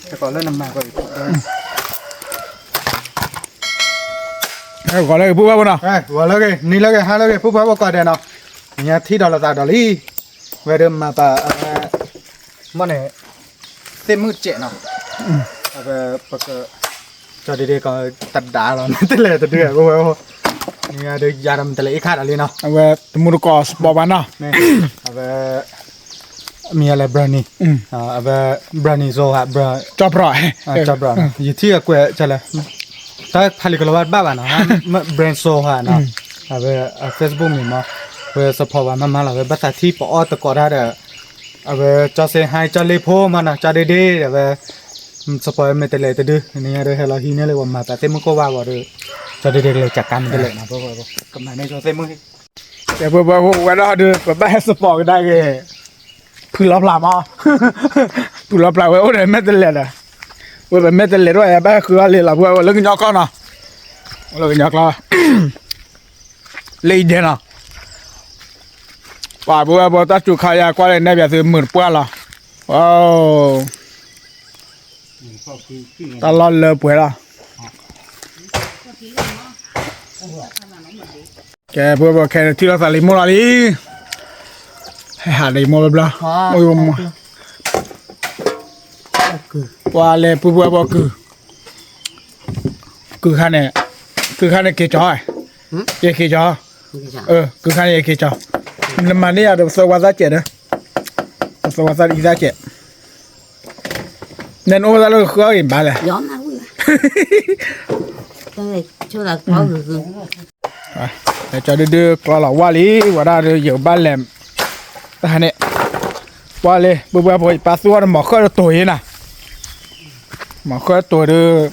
ကီးလၢနမၤကီး ဂီၤလၢဂ့ၤ ပုၢ်ဝဲၢ်ဖိနီၤ, ဂီၤလၢဂ့ၤ နံၤလၢဂ့ၤ ဟါလၢဂ့ၤ ပုၢ်ဝဲၢ်ဖိကိးဂၤဒဲးနီၤ, နံၤညါထံၣ်ဒီးလိာ်သးဒီးလံ, ဝဲဒၣ်မၤပာ် မ့ၢ်န့ၣ် သ့ၣ်မုၣ်စဲးနီၤ, အဝဲပက ကၠီဒ့ဒ့ကီး တဒါလီၤ မ့ၢ်တလဲၤတဒု အဝဲ နံၤညါဒီးယၤဒီးမ့ၢ်တလဲၤအ့ၣ်ခါဒီးလံနီၤ, အဝဲတမူတကိးစပီးဘၣ်နီၤ, အဝဲ မ့ၢ်ယၤလဲၤ brownie, အဝဲ brownie စီၤဟး ကၠီ brownie, ယထံၣ်အကွဲးလဲၣ်, တၢ်ဖးလံာ်ကလီၤဝါတဘၣ်ဘၣ်နီၤ, brownie စီၤဟးနီၤ, အဝဲ Facebook မ့ၢ်မး, ဝဲ support ဘၣ်မးမးလီၤ ဝဲဘၣ်သးထံၣ်ပအီၣ်တကိးတၢ်ဒီး အဝဲကၠီစ့ဟါ ကၠီလ့ဖိမးနီၤ ကၠီဒ့ဒ့ဒီးဝဲ support မ့ၢ်တလဲၤတဒု နံၤညါဒီးဟဲလီၤဟံးန့ၢ်လၢပှၤမၤသးသ့ၣ်မုၣ်ကိၢ်ဘၣ်ဂီၤဒီး ကၠီဒ့ဒ့ကလဲၤကးမ့ၢ်တလဲၤနီၤ, ကမၤန့ၢ်ကၠီသ့ၣ်မုၣ် ကဲ ပဝဲဒၣ်ဒီး ပဘၣ်ဟဲ support ကဒါက့ၤ ဖုလီၤပျၢ်မး, ဖုလီၤပျၢ်ဝဲအိၣ်ဒီးမဲာ်တလဲၤဒီး, ဝဲပမဲာ်တလဲၤဒီး ဘၣ်ဟဲဃုအီၣ်လံလီၤ ပဝဲလၢကညီကျိာ်နီၤ, လၢကညီကျိာ် လၢအံၤဒဲးနီၤ, ပှၤပဝဲပတၢ်စူၤခါယၤကွၢ်လၢနဲၣ်ပၠးသုမုာ်တပှၢ်လီၤ, တၢ်လီၢ်လၢပှဲၤလီၤ ကဲ ပဝဲပှၤခဲထံၣ်လိာ်သးလံမိၢ်လီၤလံ, ဟဲဟးဒီးယမိၢ်ဘျီဘျီ, ပှၤလဲၤပူၤပှၤဘီကုၢ်, ကုၢ်ခါန့ၣ်, ကုၢ်ခါန့ၣ်က့ၤကၠီ, ယက့ၤကၠီ, ကုၢ်ခါန့ၣ်ယက့ၤကၠီ, နမၤန့ၢ်ယၤဒီးပသၢဝါသၣ်စဲးဒီး, ပသၢဝါသၣ်အံသၣ်စဲး နနအိၣ်သးလၢဃုအဂ့ၤဘၣ်လဲၣ်, ကၠီဒုဒုကျီလီၤဝါလံ ဝဲဒၣ်ဒီးယကဘၣ်လဲၤ, တၢ်ဟါန့ၣ်, ဝါလံ ပှၤပှၤဖိ ယပၢ်သူၣ်အီၤဒီးမီၤဃၢၣ်တတိၤအံၤနၤ, မီၤဃၢၣ်တတိၤဒီး,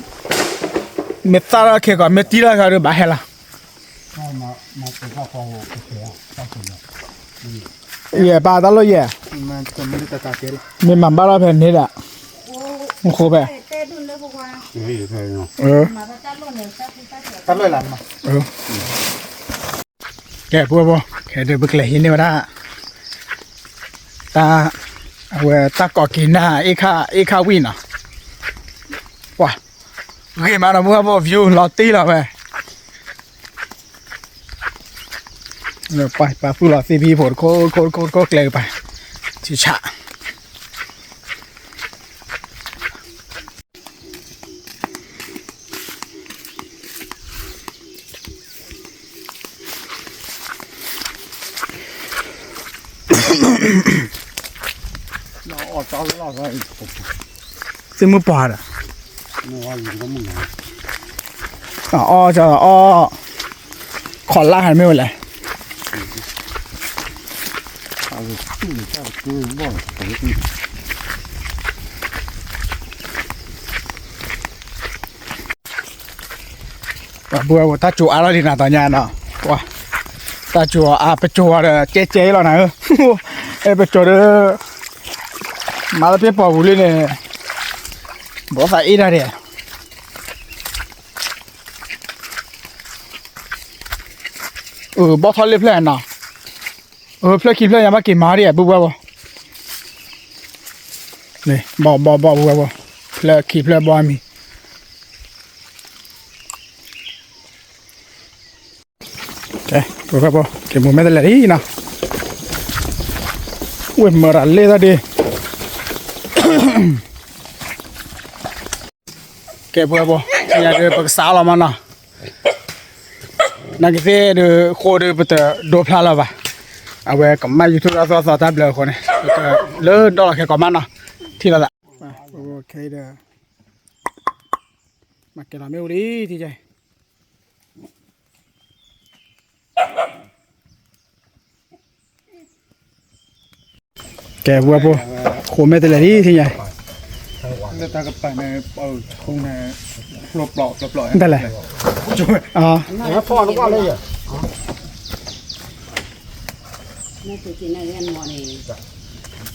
မ့ၢ်သၣ်ထီၣ်ခဲကီး မ့ၢ်တံၢ်ထီၣ်ခဲဒီးဘၣ်ဟဲလီၤ ယဲၢ်ပၢ်တၢ်လိၣ်ယဲၢ်, မ့ၢ်မၤဘၣ်ထီၣ်ဖဲန့ၣ်ဒီး, မ့ၢ်ဃိဖဲ, ကဲ ပှၤဖိ ခဲဒုးပကလဲၤဟံးန့ၢ်ဝဲဒၣ်, တၢ်, အဝဲတၢ်ကိးက့ၤနၢ် အ့ၣ်ခါဝံၣ်နီၤ, ပှၤ, ဂ့ၤမးနီၤ ပှၤဖိ view လီၤတံၢ်လီၤဝဲ ပာ်သူၣ်လီၤသ့ၣ်ဖံဖိတခိၣ်တခိၣ်တခိၣ်တခိၣ် တခိၣ်ကျဲကပၤ, ထံဆး, သ့ၣ်မုၢ်ပှၢ်ဒီး, အီၣ်, အီၣ်, ခီၣ်လၢ်ဟဲမ့ၢ်ဝဲလဲၣ် ပှၤဘၣ်ဝဲ တၢ်ကၠိအါထီၣ်လံနၤ တနံၤညါနီၤ, ပှၤ, တၢ်ကၠိအါ ပကၠိအီၤဒီး ကဲကဲအံၤလီၤနၤဧၢ, အဲ ပကၠိဒီး, မၤလၢဖဲပှၢ်ပူၤလံန့ၣ်, ဘီသးအ့ၣ်တၢ်ဒဲး အၢ ဘီၣ်ထီၣ်လၢဖျၢၣ်နီၤ, အၢ ဖျၢၣ်ခံဖျၢၣ်ညါဘၣ်က့ၤမၤဒ် ပုၢ်ဝဲၢ်ဖိ, ဘီၣ်ဘီၣ်ဘီၣ် ပုၢ်ဝဲၢ်ဖိ, ဖျၢၣ်ခံဖျၢၣ်ဘီၣ်မံၤ ကဲ ပုၢ်ဝဲၢ်ဖိ က့ၤမူၤမဲာ်တလဲၤလံနီၤ, ဝ့ၢ်မၢရၤလ့ၣ်သၣ်ဒ့, ကဲ ပုၢ်ဝဲၢ်ဖိ ယၤဒီးပကစးလီၤမးနီၤ, နာ်က့သ့ၣ်ဒီး ဃိဒီးပတဒိဖျါလၢၤဘၣ်, အဝဲကမၣ် YouTube တၢ်သိၣ်တၢ်သီတၢ်ဘျၢအဃိန့ၣ်, လၢဒီလီၤခဲကိးမးနီၤ, ထံၣ်လိာ်သး, မၤကဲလီၤမ့ၣ်အူလံ ထံၣ်ကဲ ကဲ ပုၢ်ဝဲၢ်ဖိ, ဃိမဲာ်တလဲၤလံ ထံၣ်ညါ, တၢ်လဲၣ်,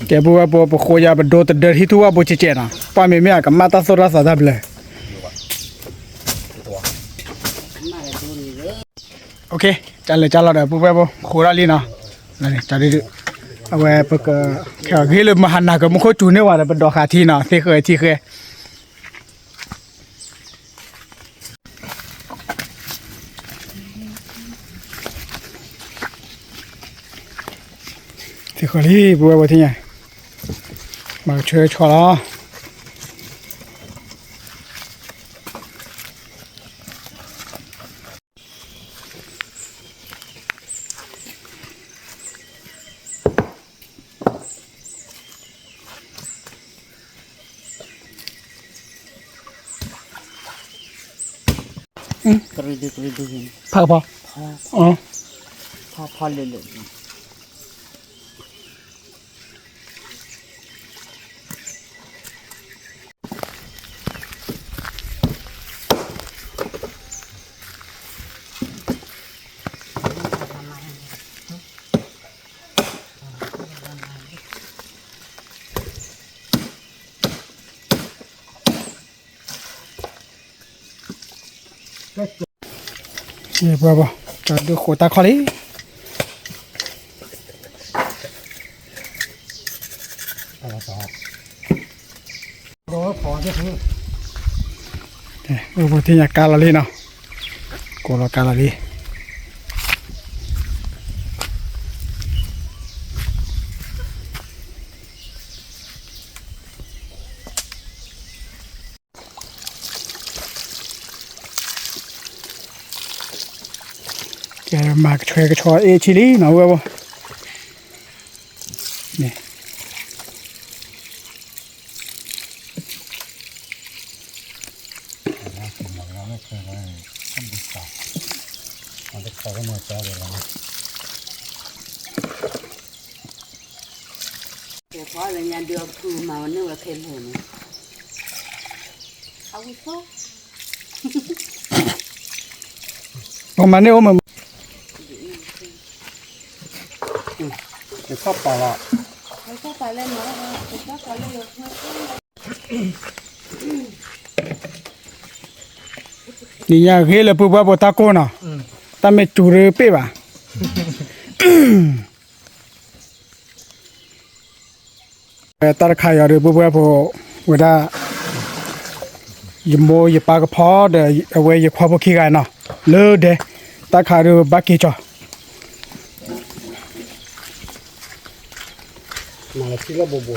ကဲ ပုၢ်ဝဲၢ်ဖိ ပဃိယၤ ပဒိတဒၢဟံၣ်ထူၣ်ဝဲဘိကဲကဲနီၤ, ပှၤမ့မ့ၢ်အကမၣ်တၢ်သိၣ်တၢ်သီတၢ်ဘျၢ တၢ်လဲၤကၢ်လီၤဒီး ပုၢ်ဝဲၢ်ဖိ ဃိထီၣ်လံနီၤ, အဝဲပက, ခဲအဂ့ၤလၢမဟါနၤကမူခိၣ်စူၤန့ၢ်ဝဲဒီး ပဒိးဃာ်ထံနီၤ, သ့ဃဲထံဃဲ, သ့ၣ်ဃၢၤလံ ပဝဲပထံၣ်ညါ, မၤကဆှဲကဆှီလီၤ. ဖးကဖီ, ဖးဖီလၢာ်လၢာ် ပှၤဘၣ် တၢ်ဒုးဃိးတၢ်ခီလံ. ပထံၣ်ညါကါလီၤလံနီၤ, ကိးလီၤကါလီၤလံ. ကဲ မၤကဆှဲကဆှီအ့ၣ်ဆံလံနီၤ ဝဲဘၣ် န့ၣ် ကဲ ပှၤလၢညါဒုးအဖုမၤဝဲန့ၢ်ဝဲခဲလၢာ်န့ၣ် အဝံသီ ပမၤန့ၢ်အိၣ်မး တခီပာ်လီၤ တခီပာ်လၢနီၤ တခီပာ်လၢယိၤ နံၤညါဂ့ၤလၢပှၤဘၣ်ဖိတၢ်ကိၢ်နီၤ တၢ်မ့ၢ်စူၤဒုးပ့ၢ်ဘၣ် တၢ်တခါအံၤဒီး ပှၤဘၣ်ဖိ ဝဲဒၣ် ယမိၢ်ယပၢ်ကဖီဒီး အဝဲယခွါဖိခံဂၤနီၤ လၢဒဲ တၢ်ခါဒီးဘၣ်က့ၤကီၤ မၤလီၤထံလၢဘိဘိ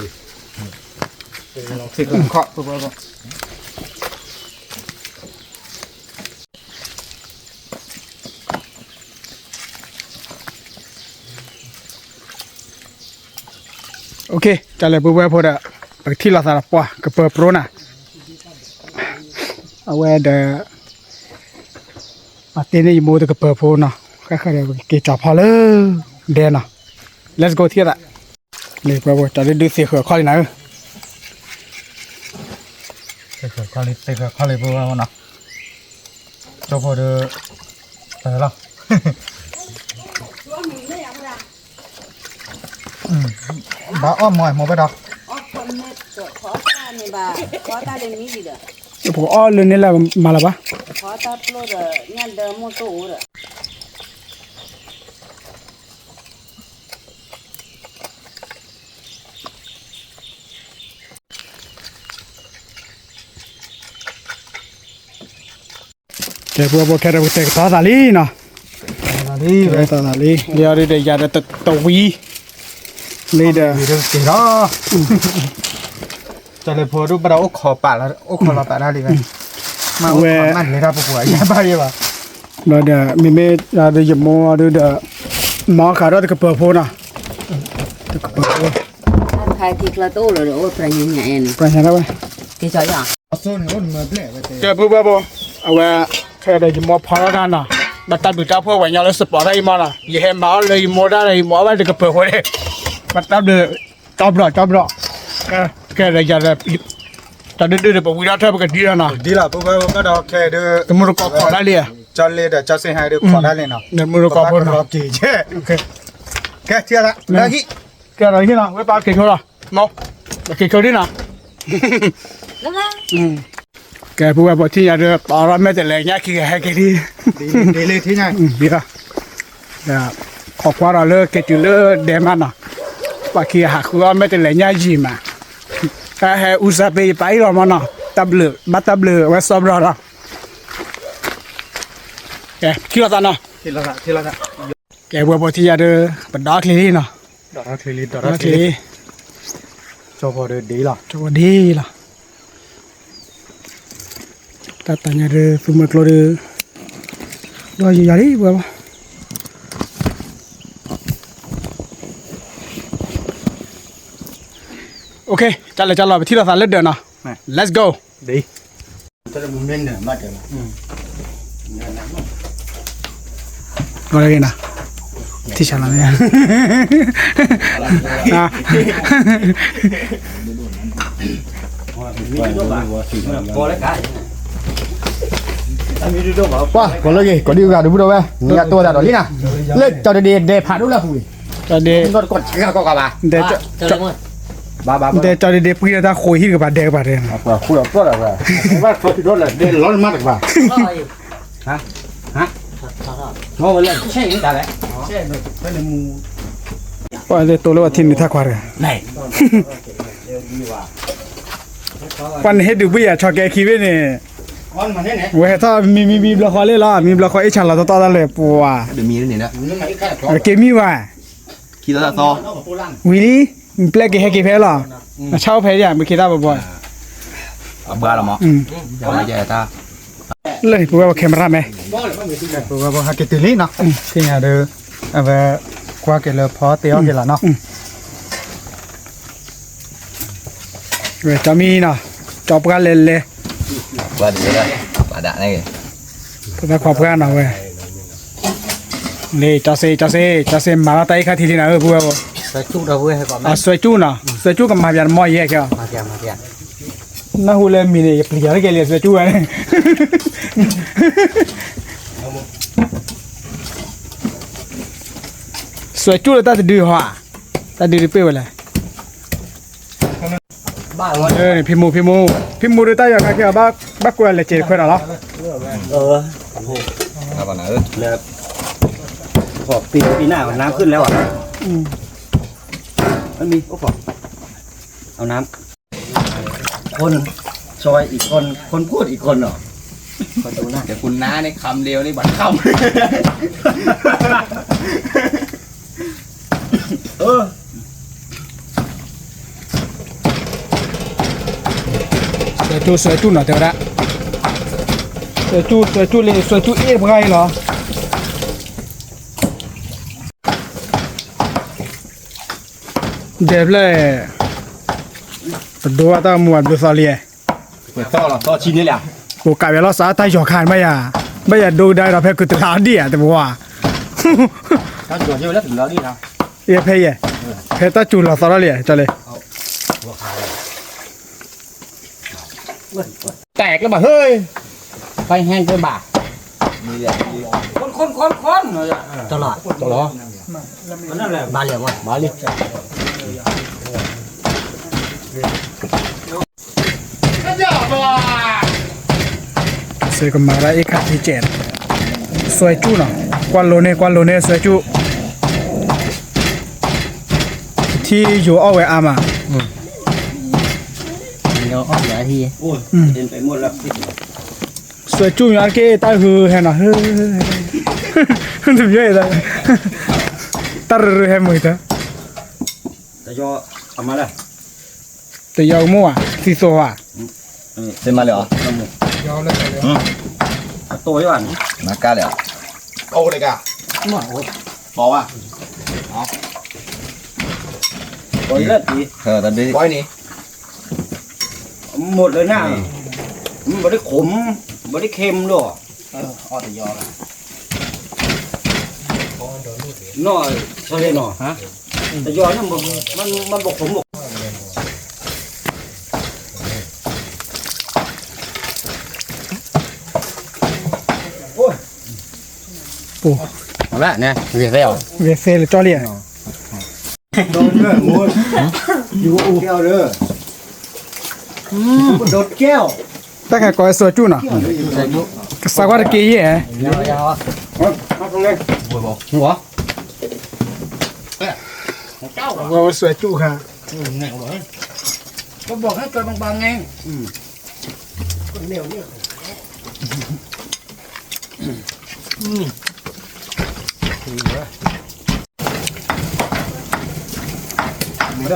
န့ၣ် တၢ်လဲၤပှၤဘၣ်ဖိဒီး ပကထံၣ်လိာ်သးဒီးပှၤကပၢၤပြိနၤ အဝဲဒီး ပှၤတ့န့ၢ်ယမိၢ်တကပၢၤဖိနီၤ ဃၣ်ဃၣ်ဒီး ပကက့ၤကၠီၤဖီလၢ ဒဲနီၤ Let's go ထံၣ်သး လံပှၤဘၣ် တၢ်ဒုးဒုးသ့ၣ်ဃၢၤခီလံနၤဧၢ သ့ၣ်ဃၢၤခီလံ သ့ၣ်ဃၢၤခီလံပှၤဘၣ်နီၤ ကၠီဖိဒီး တၢ်လီၤ ဘၣ်အီၣ်မီၤမိၢ်ဘၣ်ဒီး ပကအီၣ်လၢန့ၣ်လၢမၤလၢၤဘၣ် ကဲ ပှၤဘၣ်ခဲဒီး ပကတဲာ်ကတီၤသးလံနီၤ တဲာ်ကတီၤသးလံ လံအီၤဒုးဒီးယၤဒီးတဝံၤ လံဒီး တၢ်လဲၤဖိဒုးဘၣ်ဒီး အိၣ်ခိးပာ်လီၤ အိၣ်ခိးလီၤပာ်တၢ်လံဝဲ မ့ၢ်ဝဲ မ့ၢ်လဲၤတၢ်ပပှၤယါဘၣ်ယဲဘၣ် ဒီးမ့မ့ၢ်ဒီးယမိၢ်ဒုးဒီး မၤအီၣ်ဃာ်ဒီးတကပၢၤဖိနီၤ တကပၢၤဖိ ခါခံချီတအိၣ်လၢၤဒီး အိၣ်ပြညါညါအဲၣ်န့ၣ် ပြညါဒၣ်ဝဲ ကဲ ကၠီယီၤ ကဲ ပှၤဘၣ်ဖိ အဝဲ ခဲဒီးယမိၢ်ဖီထီၣ်တၢ်နီၤ ဘၣ်တၢ်ဘျုးတၢ်ဖှိၣ်ဝဲညီလၢ support တၢ်အံၤမးနီၤ ယဟဲမၤအီၣ်လၢယမိၢ်တၢ်ဒီး ယမိၢ်အီၣ်ဝဲတကပၢၤဖိန့ၣ် ဘၣ်တၢ်ဘျုး ကၠီဘျီ ကၠီဘျီ ခဲဒီးယၤဒီး တၢ်ဒုးဒုးဒီး ပဝံထီၣ်ထၢၣ်ပကဒံလီၤနီၤ ဒ်လီၤ ပှၤဘၣ်ဖိဒီးခဲဒုး တမုၢ်တကိးခိးတၢ်လံ ကၠီလ့ဒီးကၠီစ့ဟါဒီးခိးတၢ်လံနီၤ တမုၢ်တကိးဖိနီၤ ကဲ ထံၣ်လၢ ကဲဒီးဟံၣ်နီၤ ဝဲပာ်က့ၤဆိလီၤ ပက့ၤဆိဒ်နီၤ ကဲ ပှၤဘၣ်ဖိထံၣ်ညါဒီး ပအီၣ်ထီၣ်မဲာ်တဲးလဲးညါခံဂၤဟဲက့ၤလံ ဒ်လံ ဒီး ခိးကွၢ်ဒီးလၢက့ၤတုၤလၢဒဲမးနီၤ ပှၤခံဂၤဟးဃုအီၣ်မဲာ်တဲးလဲးညါယံာ်မး တၢ်ဟဲအူစၢ်ပ့ၤယပၢ်အံၤလီၤမးနီၤ တၢ်ဘျုး ဘၣ်တၢ်ဘျုးဝဲစီၤဘျီဒီး ကဲ ထံၣ်လိာ်သးနီၤ ကဲ ပှၤဘၣ်ဖိထံၣ်ညါဒီး ပဒီချံလံနီၤ ဒိးထီၣ်ချ့လံ, ဒိးထီၣ်ချ့လံ, ကၠီဖီဒီးဒ့လီၤ, ကၠီဖီဒ့လီၤ, တၢ်တၢ်ညါဒီး သူမွဲကျိဒီး ဒီးယယၤလံ ပှၤဘၣ်. ကၠီလၢကၠီလီၤ ပထံၣ်လိာ်သးလၢဒၢးနီၤ, let's go. ဘၣ်တဂ့ၤနၤ, ထံၣ်ဆါလီၤမ့ၢ်, ပှၤ ကိးလၢဂ့ၤ ကိးဒံဂၤဒုးဘူးဒီးဝဲ နံၤအတိၢ်ဝဲဒၣ်ဒီးလံနၤ, လၢကၠီတဒ့ဒဲဖးဒိၣ်လၢအပူၤ, ကၠီတဒ့, ဘၣ်ဘၣ်, ဒဲကၠီတဒ့ပှံၢ်လၢတၢ်ဃိးဟံၣ်တကပၤ ဒဲကပၤတဲ, ပှၤလၢတိၢ်လၢပှၤထံၣ်နုာ်ထါခွါတဂၤ, ပှၤနဟ့ၣ်ဒုးဘှံးယၤဆီၣ်ကဲခံဘ့ၣ်န့ၣ်, ဝဲဟဲထီၣ်မံမံမံဘျီဃီလံလီၤ, မံဘျီဃီအ့ၣ်ဆၣ်လီၤတီတီတၢ်လဲၣ်ပှၤ, က့ၤမံဝဲ, ဝံၤလံ, ပျဲက့ၤဟဲက့ၤဖဲလီၤ, အဆၣ်အိၣ်ဖဲယၤ မ့ၢ်က့ၤတၢ်ဘီဘီ, လၢပဝဲပ camera man, ပဝဲပဟဲက့ၤတုၤလံနီၤ, သ့ၣ်ညါဒီး အဝဲ ကွၢ်က့ၤလၢဖီသ့အီၣ်က့ၤလီၤနီၤ, ဝဲကၠီမံနီၤ, ကၠီပှၢ်လဲၤလဲၤ, ပသးခွါပှၢ်နီၤဝဲ, လၢကၠီစ့ ကၠီစ့ ကၠီစ့မၤလီၤတၢ်အ့ၣ်ခါထံလံနီၤ ပဝဲ, အစွဲကၠူနီၤ, စွဲကၠူကမၤပၠးတမီၢ်ယဲၢ်က့ၤအီၤ နၢ်ဟူလၢမံၤန့ၣ် ယပျံၤယၤတက့ၢ်လံ စွဲကၠူဝဲန့ၣ်, စွဲကၠူလၢတၢ်တဒုဟီဧါ, တၢ်ဒုတပ့ၢ်ဝဲလဲၣ်, ဖံမူ ဖံမူ ဖံမူဒီးတၢ်ယီၤခါက့ၤအီၤ ဘၣ်ကွဲးအီၤလဲၤစဲးတခွဲးဒီးလီၤ, ပံနၢ် น้ำขึ้นแล้วอ่ะ อืม ไม่มี โอ้โห เอาน้ำ คนซอยอีกคน คนพูดอีกคนเหรอ ขอดูหน้า เดี๋ยวคุณน้านี่คำเดียวนี่บัดคำ เออ စွဲကၠူ စွဲကၠူနီၤ တဲဝဲဒၣ်, စွဲကၠူ စွဲကၠူလံ စွဲကၠူအ့ၣ်ပှၤအံၤလီၤ, ဒဲဖျၢၣ်, ပဒိဘၣ်တၢ်မူဘၣ်ဘျုးသီလံ, သီလီၤ သီဆံန့ၣ်လံ, ကိးကးဝဲလီၤစးတၢ်ယီၤခါ ဘၣ်ယၤ, ဘၣ်ယၤဒိကဒါဒီးဖဲကုတလးအီၤဒံၣ်ဧါ တဘိဧါ, ယဲဖဲယဲ, ဖဲတၢ်စူၤလီၤသီထီၣ်လံ ကၠီလံ แตกหรือเปล่า เฮ้ย ไฟแห้งเกินบ่า คนคนคนคน ตลอด ตลอด บาเหลี่ยมวะ บาเหลี่ยม စ့ကမၤရၢအ့ၣ်ခါထံကဲး, စွဲကၠူနီၤ, ကွၢ်လိန့ၢ် ကွၢ်လိန့ၢ် စွဲကၠူ, ထံယိၤအီၣ်ဝဲအါမး, စွဲကၠူညီတက့ၢ် တၢ်ဟုဟဲနီၤ, တမ့ၢ်, တၢ်ရရဟဲမုာ်တၢ် တယီၤမိၢ်ဧါ, သံသိးဧါ, သ့မၤလၢာ်ဧါ, အတိၢ်ယွၤန့ၣ်, မၤကါလၢာ်ဧါ, တိၢ်ဝဲ, တိၢ်ဝဲ, တိၢ်လၢာ်တံၢ်, ဘီန့ၣ်, หมดเลยนะ, มันไม่ได้ขม ไม่ได้เค็มด้วย, နီၢ်, တယီၤန့ၣ် มัน มันบ่ขม ပူၤ, ဝဲသဲလၢကၠီလံ, တၢ်ခါကိးဝဲစွဲကၠူနီၤ, ကစးကွၢ်တက့ၢ်ယဲၢ်, ဝဲစွဲကၠူခါ, ก็บอกให้จอดบางๆไง, อืม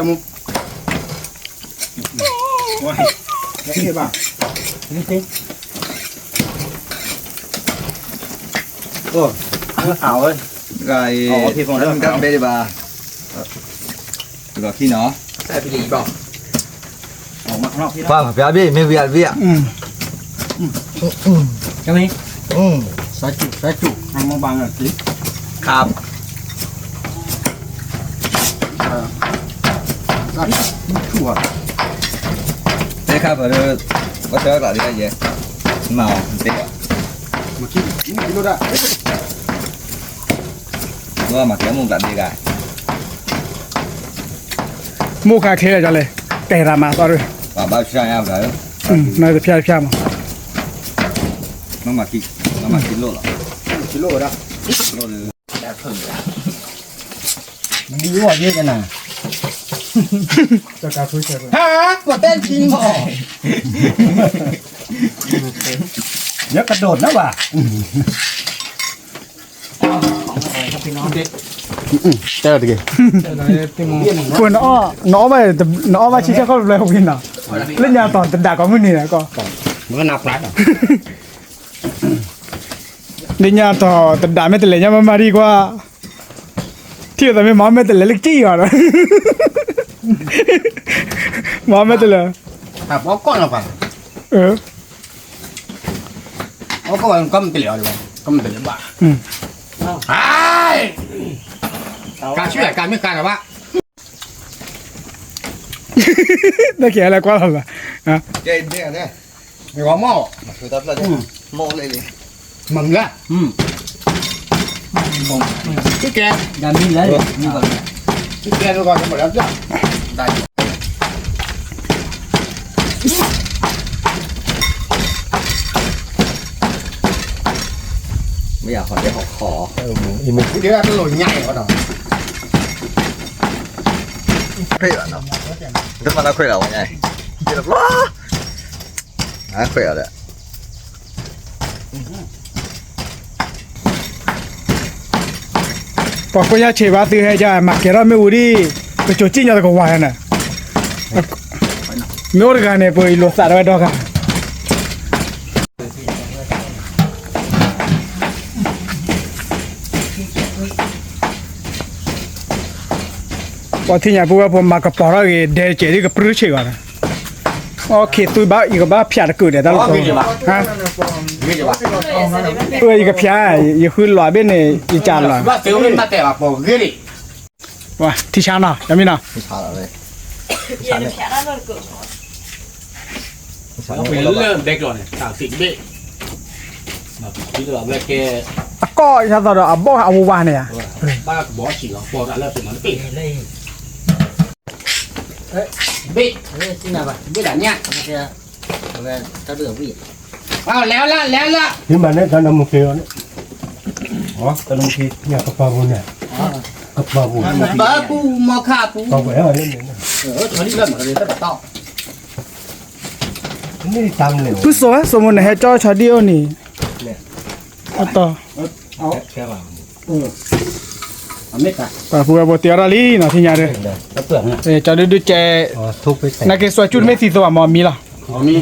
မူ ဘၣ် အဝဲ ဂၤအံၤ တၢ်ဘဲဒံးဘၣ် တကီၢ်ခံနီၤ ပှၤဖျါဘ့ၣ် မ့ၢ်ဝံၤအဘ့ၣ်ဧါ ကမ့ၢ် စၢ်ကၠူၣ် စၢ်ကၠူၣ် မ့ၢ်ဘၣ်န့ၣ် ခါ စၢ်ကၠူၣ် တဲခါပှၤလၢ ဝဲတဲကျးဒ်ယဲ မၤအီၤတဲဘၣ် မၤကံလိဒၣ် ဝဲမၤကဲမိၢ်ကျးဒ်ဂၤ မိၢ်ခါချ့လၢကလဲၣ် ကဲရၤမၤသီရၢ ပှၤဘၣ်ဖျါညါပှၤ နတဖျါတဖျါမး မၤမၤကံ မၤမၤကံလိၣ်လီၤ ကံလိၣ်ဝဲဒၣ် လိၣ်လၢ မံဝီၤယဲကနၤ ဟါ ပှၤတဲထံမီၢ် ယကဒိးနဘၣ် တဲတက့ၢ် နအီၣ်ဘၣ် နအီၣ်ဘၣ်ဆံဆဲခီၣ်တဘျီဝံၤနီၤ လၢညါတီၤတဒၣ်ကိးမုၢ်နံၤန့ၣ်ကီး လၢညါတီၤတဒၣ်မ့ၢ်တလဲၤညါမၤမၤဒံကွၢ် ထံၣ်အသးမ့ၢ်မၤမ့ၢ်တလဲၤလၢကစံၣ်အီၤဒီး မၤမ့ၢ်တလဲၤ အဘီကီၢ်လီၤပှၤ အကီၢ်ဝဲကီၢ်မ့ၢ်တလဲၤအီၤဒီး ကီၢ်မ့ၢ်တလဲၤဘၣ် ကါဆူၣ်ကါမ့ၢ်ကါဒီးဘၣ် တၢ်ကဲလဲၤကွၢ်လီၤလီၤ ကဲဒဲကဒဲ ဂီၤမီၢ် မီၢ်လၢလံ မၤမူလၢ ကဲ ဒ်မံလၢ ကဲ ကဲ ကဲ မ့ၢ်ယၤဟီၣ်ဒဲဟီၣ်ခီ ဒ်တလိၣ်ညါအီၤဒီး ခွဲးလီၤနီၤ တမၤလၢခွဲးလီၤဝဲညါ တဘျီ ခွဲးလီၤဒီး ပှၤဖိညါဆံးဘၣ်သုဟဲကမၤကဲထီၣ်မ့ၣ်အူဒံး ပကၠိၤစံၣ်ညီၣ်တကဝၤန့ၣ် မ့ၢ်အိၣ်တဂၤန့ၣ် ပအံၤလိာ်သးတဝဲဒီဂၤ ပှၤထံၣ်ညါပူဝဲဖိမၤကပီၤထီၣ်ဂ့ၤ ဒဲကဲးဒ်ကပြုၢ်ဆံးဂီၤဒီး အီၣ်ခ့သူဘၣ် ယကဘၣ်ဖၠးတကုာ်ဒဲးတၢ်လီၤ အၢ ယကဖၠး ယဃုလီၤဘ့ၣ်န့ၣ် ယကလီၤ ထံဆါနီၤ ယမ့ၢ်နီၤ လၢဘဲကျီၢ်န့ၣ် တၢ်သံၣ်တဘ့ၣ် အကီၢ်ယသးဒီးအဘီၣ်အဝူဝါန့ၣ်ဧါ ဘၣ်ကဘီဆံးလီၤ ပီၤတၢ်လၢပမၤတဘ့ၣ် ဘ့ၣ် ဘ့ၣ်ဒၣ်ညါ လဲၤလၢ လဲၤလၢ မ့ၢ်မၤန့ၣ် တၢ်နမူက့ၤအီၤန့ၣ် တၢ်နမူက့ၤ ညါကပၤပူၤန့ၣ် ကပၤပူၤ ပၤပူၤ မီခါပူၤ ပၤပူၤအဲၣ်ဝဲန့ၣ် ဆီဒံၣ်လၢမၤတဘ့ၣ်တၢ်ပတီၢ် ဖုစိၤဝဲ စိၤမိၢ်နဟဲကၠီဆီဒံၣ်အိၣ်န့ၣ် အတီၢ် ပှၤဖုဝဲဖိတ့အီၣ်တၢ်လံနီၤ ထံၣ်ညါဒီး ကၠီဒုဒုကဲ နာ်က့စွဲကၠူၣ်တမ့ၢ်သံသိးဘၣ်မီၤမံလီၤ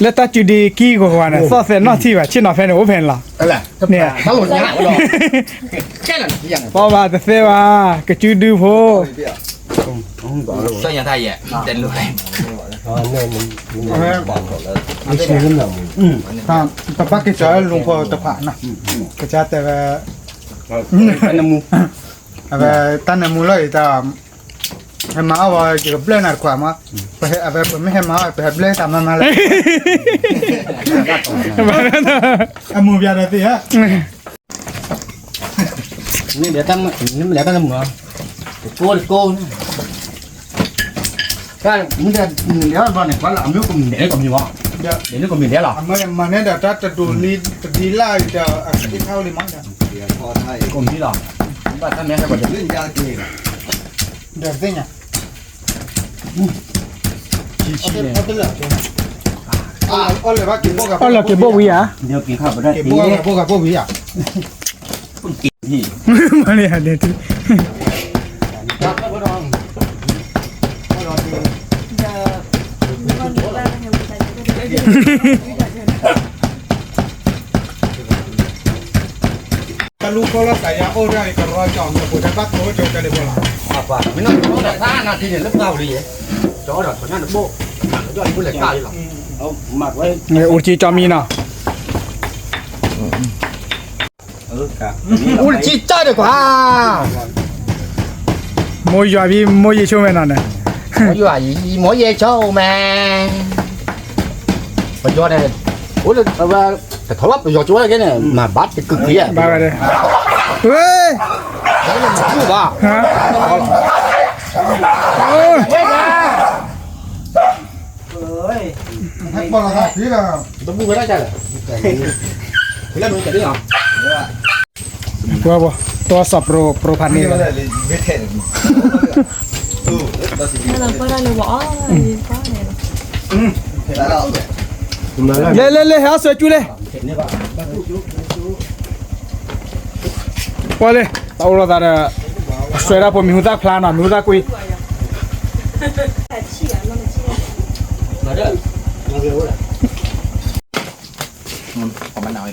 လၢတၢ်စုဒံကံၢ်ကွၢ်ကွၢ်န့ၣ် သီၣ်သဲးနီၣ်ထံၣ်ဘၣ် ဆ့ၣ်နီၤဖဲန့ၣ် အိၣ်ဖဲန့ၣ်လီၤ န့ၣ် ပီၢ်ဘၣ်တသဲဘၣ် ကစုဒုဖိ ပပၢ်က့ၤစၢၤလူၤဖိတခွးနီၤ ကစၢ်တဲဝဲ အဝဲတၢ်နၢမူလီၤအံၤ ဟဲမၤအီၣ်ဝဲ ယကဘျၢနၤတခွးမး ပဟဲအဝဲပမ့ၢ်ဟဲမၤအီၣ် ပဟဲဘျၢတၢ်မၤမၤလၢ အမူပျးဒီးသ့ၣ်ဧါ မ့ၢ်လဲၤတၢ်မုာ် တကိးတကိး မ့ၢ်လဲၤဘျီန့ၣ် ကွၢ်လၢအမ့ၢ်ကမံၤလဲၤလီၤ လဲၤလၢကမံၤလဲၤလီၤ အမ့ၢ်မၤန့ၢ်ဒီးတၢ်တဒိးလံတဒံလၢ်ဒီးအက့ၢ်ခါလံမး ကမံၤလီၤ ဘၣ်တၢ်မဲာ်ဟဲကီး ဒီးသ့ၣ်ညါ အီၣ်လၢက့ၤဘိၣ်ဝံၤဧါ က့ၤဘိၣ်ဂၤဘိၣ်ဂၤဘိၣ်ဝံၤဧါ မၤန့ၣ်ဒဲး တလူၤဃီလီၤသးယၤအိၣ်ဒၣ်အံၤ ကရီကၠီၣ်မ့ၢ်ပှၤတဘၣ်တိၢ်ကၠိတၢ်ဒ့ၣ်ဘီလီၤ. မ့ၢ်နီၢ်ကၠီတၢ်နၤထံန့ၣ် လၢပှၢ်ပူၤလံယဲၢ်, ကၠီဒီးကၠီညါတဘိ, ကၠီလံဘိလဲၤကၣ်လံလီၤ. အိၣ်ကၠံကၠီမံနီၤ, အိၣ်ကၠံကၠီဒီးကွၢ်, မိၢ်ယွၤဘံ မိၢ်ယ့ၤဆိမဲနီၤန့ၣ်, မိၢ်ယွၤ မိၢ်ယ့ၤဆိမဲ, ပယီၤန့ၣ်, အိၣ်လၢ တထီၣ်ဘၣ်ပယီၤကၠိဝဲကဲန့ၣ် မၤဘၣ်တကုာ်ကုာ်ယဲၢ်, ဘၣ်ဝဲဒၣ်, ဝဲ, ဘၣ်, ဟဲပီၢ်လီၤသးဖံးလီၤ, တဘူၣ်ဝဲဒၣ်ကလဲၣ်, ဖံးလၢမနုၤကဲဒ်နီၤ, ပှၤပှၤ တဝီစီၤပရိဖးန့ၣ်, လဲၤလဲၤလဲၤ ဟဲအီၣ်စွဲကၠူလဲၣ်, ပှၤလဲၣ် တၢ်အိၣ်လိာ်သးဒီး, အစွဲဒၣ်ဖိမံၤဟူသၣ်ဖျါနီၤ မံၤဟူသၣ်ကွံ မနုၤ,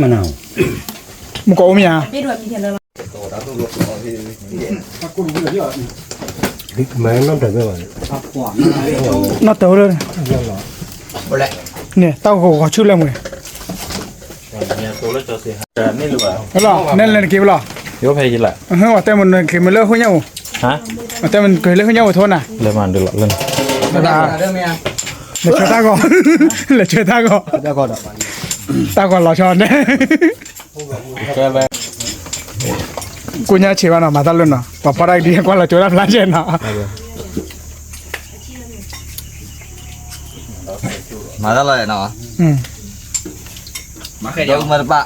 မနုၤ, မုၢ်ကီၢ်အိၣ်မ့ၢ်ဧါ, နီၢ်တၢ်အိၣ်လၢ, န့ၣ် တၢ်ဂီၤဂီၤဆူၣ်လၢမူန့ၣ်, လီၤ နဲၣ်လၢနက့ၤပလီၤ, ယဖဲယလၢ, ဝဲတဲမနုၤက့ၤမ့ၢ်လၢဟိညၣ်အိၣ်, ဝဲတဲမနုၤက့ၤလၢဟိညၣ်အိၣ်ထိနၤ, လဲၤမၤဒုးလီၤလၢ, လဲၤဆၢတၢ်ဂီၤ, လဲၤဆၢတၢ်ဂီၤ, တၢ်ဂီၤလီၤဆီန့ၣ် ကိညါဆံးဘၣ်နီၤ မၤတၢ်လၢနီၤ ပှၤဖီတၢ်ကဒံကွၢ်လီၤကၠိတၢ်ဖျါဆဲနီၤ, မၤတၢ်လီၤနီၤ, မၤတဘၣ်,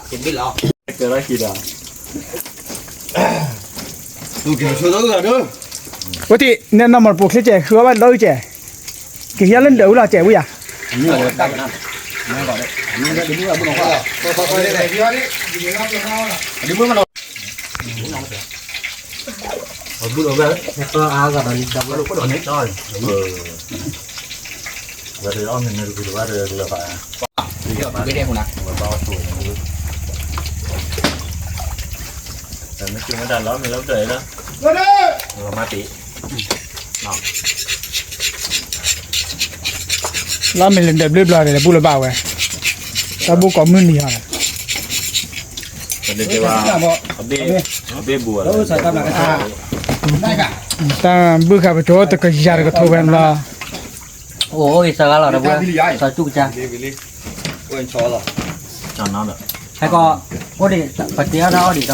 ဝဲတံၢ် နဲနီၢ်မီၢ်တပိာ်ချ့ကဲး ဃုအီၣ်ဘၣ်ဒီးအုၣ်ကဲး, ကဟံးလၢနဒၢးဝံၤလီၤကဲးဝံၤယၤ လီၤမ့ၢ်လၢဒၢးဘျုးဘျီန့ၣ် လဲၤဘူၣ်လၢၤဘၣ်ဝဲ, တၢ်ဘူၣ်ကိးမုၢ်နံၤဟီ, တၢ်ဘူၣ်ခါပကၠိတကယၤတကထိဖဲန့ၣ်လီၤ, အိၣ်အိၣ်ဂ့ၤစါဂါလီၤ ဒီပုၢ်ဝဲၢ်, စီၤကၠူကစါ, ဟဲကီး, အိၣ်ဒံး ပတ့အီၣ်တၢ်အီၣ်ဒံး ဒီပုၢ်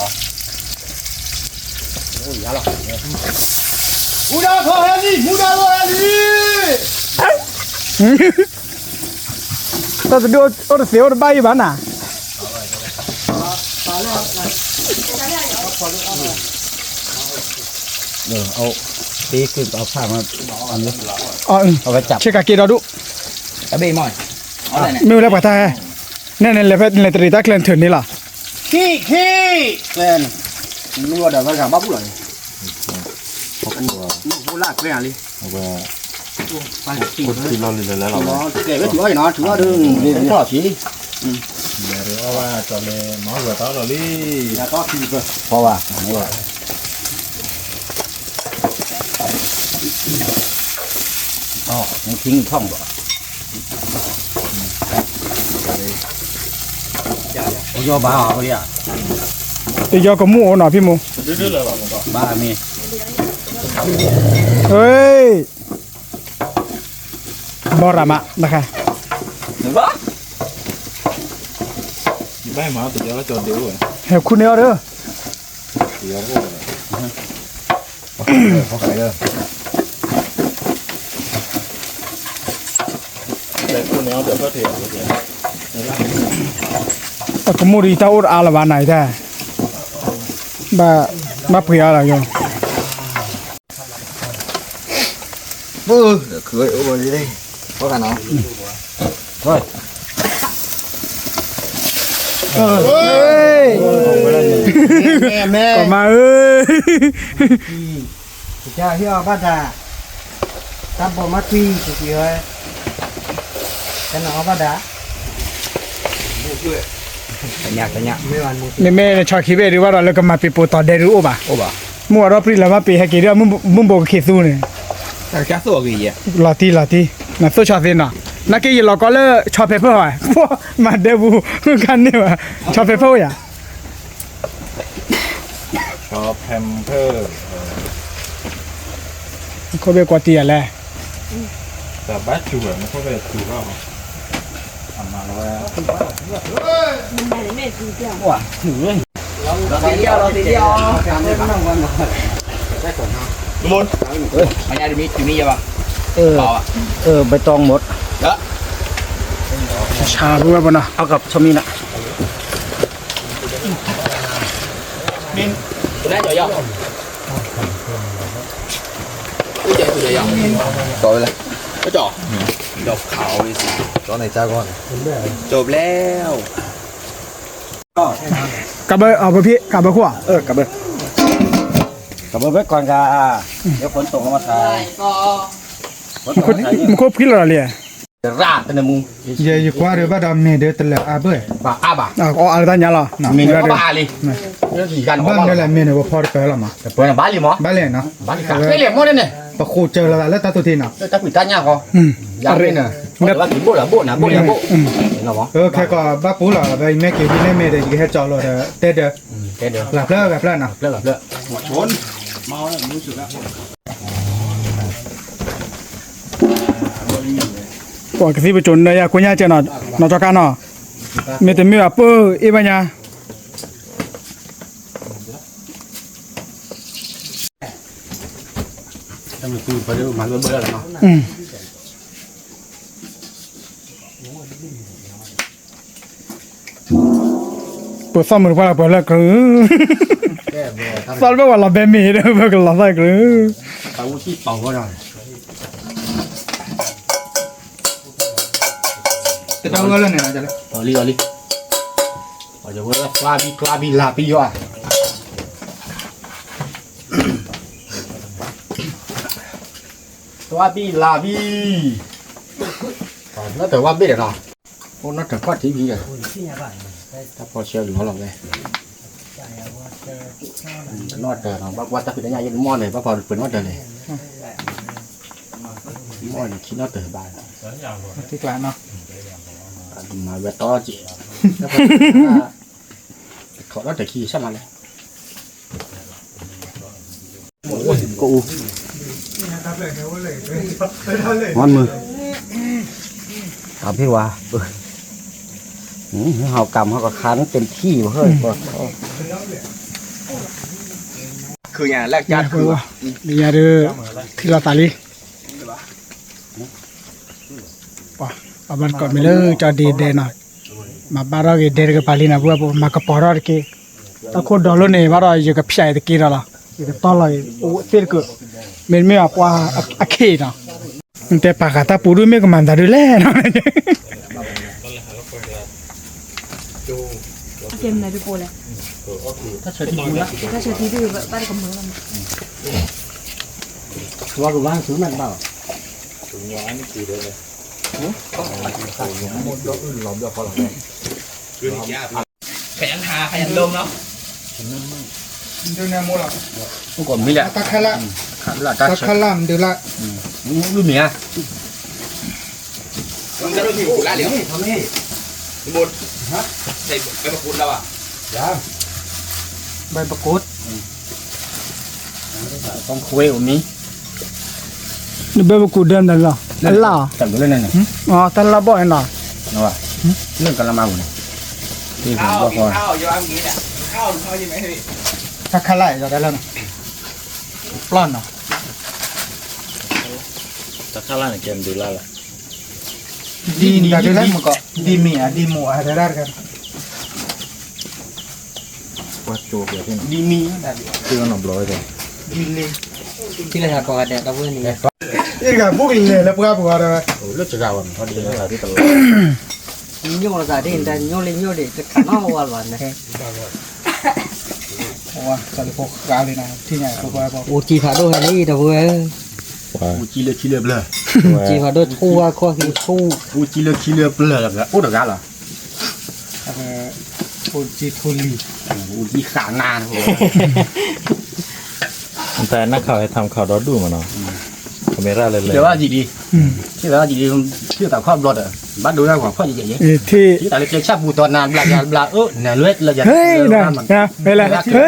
ဝဲၢ် မူဒါထီၣ်ဟဲလံ မူဒါထီၣ်ဟဲလံ, တၢ်တဒုအိၣ်တသ့အိၣ်တဘၣ်အံၤဘၣ်နၤ, ဆ့ကၤက့ၤဒီဒူၣ်, မ့ၢ်ဝဲလၢပှၤတၢ်ဟဲ, နဲန့ၣ်လဲၤဖဲလဲၤတရံးတၢ်ကျဲနထၢၣ်န့ၣ်လီၤ, ခံ ခံ, မ့ၢ်ဝဲဒီးဝဲဂၤဘၣ်ဘူၣ်လီၤန့ၣ်, မ့ၢ်ဖိလၢအကျဲလံ, ကဲဝဲထုးအီၣ်နီၤ ထုးအီၣ်ဒုး, ထီၣ်ဆံ, အီၣ်ဘၣ်ကၠီလ့မၤဂီၤတၢ်လီၤလံ, ဖီဝါ မ့ၢ်ထံထီၣ်ဘၣ်, ယီဘၣ်, တယီကမူၣ်အိၣ်နီၤဖံမူ, ဘၣ်မ့ၢ်, ဘီရမး, ဟဲခူၣ်န့ၢ်အီၣ်ဒီး အကမူၣ်ဒီးယတၢ်အိၣ်တအါလၢၤဘၣ်နၤအံၤတၢ်, ဘၣ်ပှ့ၤအါလီၤယိၤ, အိၣ်, အိၣ်, အိၣ်, ကီမါဧၢ, ကစၢ်ဟ့ၣ်အီၤဘၣ်တၢ်, တၢ်ဘီမါထွံ ကစံးဝဲ, ကနၣ်အီၤဘၣ်တၢ်, မ့မ့ၢ်နဆီခံဘ့ၣ်ဒုးဘၣ်ဒီး လၢကမၤပ့ၤပိာ်တီၤဒဲဒုးအိၣ်ဘၣ်, မုၢ်အီၤဒီးပြံလၢမါပ့ၤဟဲက့ၤဒုး မုၢ်ဘိးကခ့သူန့ၣ်, လီၤတံၢ်လီၤတံၢ်, နသိၣ်ဆီသ့နီၤ, နာ်က့ယလီၤကီလၢဆီဖဲဖၢၣ်ဟီ, မၤဒဲပူၤ, ကန့ၢ်ဘၣ်, ဆီဖဲဖၢၣ်အိၣ်ယၤ ဆီဖဲဖၢၣ်, ခိၣ်ဘ့ၣ်ကွၢ်တံၢ်ယၤလဲၣ်, တဘၣ်စူၤဝဲ မ့ၢ်ခိၣ်ဘ့ၣ်စူၤဘၣ်မး, အမၤလီၤဝဲ, မ့ၢ်, အညါတမံၤ တုၤမံၤယဲဘၣ်, เออ เออ ใบตองหมด, ဆါဘိဝဲပနီၤ เอากับชะมีนะ จบแล้ว กลับเบอร์ เอาเบอร์พี่ กลับเบอร์ขั้ว เออ กลับเบอร์ กลับเบอร์ไว้ก่อนค่ะ เดี๋ยวฝนตกลงมาถ่าย มันคบพี่เราเลย ရၣ်တနမူ ယကွၢ်ဒီးဘၣ်ဒီးမ့ၢ်ဒီးတလၢအါဘၣ် ဘၣ်အါဘၣ် အီၣ်အါလၢတၢ်ညါလီၤ မ့ၢ်ဒီးဘၣ်အါလံ ဘၣ်မ့ၢ်လဲၣ်မ့ၢ်န့ၣ် ပဖီတပၢၢ်လီၤမး တပၢၢ်န့ၣ် ဘၣ်လံမး ဘၣ်လံနီၤ ဘၣ်လံ ပဃိစၢၤလီၤသးလၢတၢ်သူၣ်ထံနီၤ တၢ်ကွံာ်တၢ်ညၣ်ဃီ ယၤမ့ၢ်န့ၣ် ဘၣ်က့ၤဘိၣ်လီၤဘိၣ်နၤဘိၣ်ယၤဘိၣ် ခဲကီးဘၣ်ပူၤလီၤ ယမ့ၢ်က့ၤဒ်န့ၣ်မ့ၢ်ဒီး ယကဟဲကၠီလီၤဒီး တဲဒၢး ဂၤဖျၢၣ်ဂၤဖျၢၣ်နီၤ ပှၤကသံၣ်ပကၠိနၢယၤကိညါကဲနီၤ နီၢ်ကီၢ်ကါနီၤ မ့တမ့ၢ်အပၢၢ်အ့ၣ်ဘၣ်ညါ ပသီၣ်မုာ်တပှၢ်လၢပှဲၤလၢကြုး သီၣ်လၢပှဲၤဝဲလီၤဘဲမ့ၢ်ဒီး ပကလီၤသီၣ်ကြုး တၢ်ဝဲလၢန့ၣ် လီၤလံ လီၤလံ ကျါဘံ ကျါဘံ လၢဘံယွၤ ကျါဘံ လၢဘံ နီၢ်တၢၤဝါဘ့ၣ်ဒီးနီၤ အိၣ်နီၢ်တၢၤကွၢ်ထံဘံဒီး တၢ်ဖီဆၢလီၤလီၤဝဲ နီၢ်တၢၤနီၤ ဘၣ်ကွၢ်တၢ်ဖံးတၢ်ညၣ်ယဲၢ်တမီၢ်န့ၣ် ဘၣ်ဖီပၢၤနီၢ်တၢၤန့ၣ် မီၢ်န့ၣ်ခံနီၢ်တၢၤဘၣ် မၤဝဲတီက့ၤ ခိးနီၢ်တၢၤခံဆၣ်မးလဲၣ် ကအိၣ် မီၢ်မုၢ် အဖံဝါ ဟီၣ်ကမ်ဟီၣ်ကခါနတ့ၢ်ထံၣ်ဘၣ်ဟၢၣ် ညါဒုး ထံၣ်လီၤသးလံ ပှၤ အဘၣ်တကိးမ့ၢ်လၢကၠီဒံဒဲနီၤ မၤဘၣ်ထီၣ်က့ၤဒဲတကပၤလံနီၤ ပှၤ မၤကပီၤထီၣ်တက့ၢ် တၢ်ခိၣ်ဒီးလိၣ်န့ၣ် ဘၣ်ဒီးယကဖျဲးတက့ၢ်ဒီးလီၤ ယကတီၢ်လီၤအံၤ အိၣ်သ့ၣ်တကၢး မ့တမ့ၢ်အပှၤအခ့အံၤနီၤ နတဲပာ်ဃာ်တၢ်ပူၤဒုးမ့ၢ်ကမၤသးဒုးလဲၣ်နီၤ ขยันหาขยันลงเนาะ မ့ၢ်လၢ တၢ်ခါလၢ တၢ်ခါလၢမဒုးလၢ မ့ၢ် မ့ၢ် ใส่ใบมะกรูดแล้วอ่ะ ใบมะกรูด ต้องคุยกับมี နဘဲပကူဒဲနလီၤ အလၢ် တၢ်ဘျုးလၢန့ၣ် တၢ်လၢ်ဘီၣ်န့ၣ်နီၤ လၢကလမၤပူၤန့ၣ် တၢ်ခါလၢ်ယီၤတၢ်လၢ်နီၤ ပျီနီၤ တၢ်ခါလၢ်န့ၣ်ကဲမဒုးလၢ်လၢ် ဒ်မံၤဒၣ်ဒ်လဲၣ်မကီး ဒ်မံၤဧါ ဒ်မိၢ်ဧါ တၢ်ဒၣ်တဂၤ ဒ်မံၤ ဒ်လ့ ဒ်လဲၣ်ဟးကိးဂၤဒဲး တၢ်ဝဲန့ၣ် အ့ၣ်တဂၤဘိၣ်ကလဲၤလၢပှၢ်ပူၤဒီး လၢတဂၤဘၣ်မ့ၢ် ဒ်လဲၣ်တလီၤ ညိၣ်လီၤသးဒ် ညိၣ်လၢညိၣ်ဒံး တခးနီၣ်ဝါလီၤန့ၣ်. အိၣ်ကံဖးဒိၣ်ဟဲလံ ဒီပုၢ်ဝဲၢ်, အိၣ်ကံဖးဒိၣ်ထူဝါခီၣ်ဟံးထူ, ကံဖးဒိၣ်ထူဝါခီၣ်ဟံးထူ, အိၣ်ကံလၢခံလၢပျၢၤ အိၣ်တဂၤလီၤ. အိၣ်ကံထူလံ, အိၣ်ကံဃာ်နၤ, တၢ်နၢ်ခီၣ်ဟဲထီၣ်ခီၣ်ဒီဒူၣ်မးနီၤ, ကမ့ၢ်ရၣ်လၢလဲၤ, ထံၣ်သးခီၣ်ဘျီဒီး ဘၣ်ဒိဝဲကွၢ်ဖီၣ်ယဲၢ်ယဲၢ်, ထံၣ်သးလၢကျဲဆၣ်ပူၤတီၤနၤဘျးယၤဘျးအၢ နလွဲလၢယၤ, ဟဲလၢ ဟဲ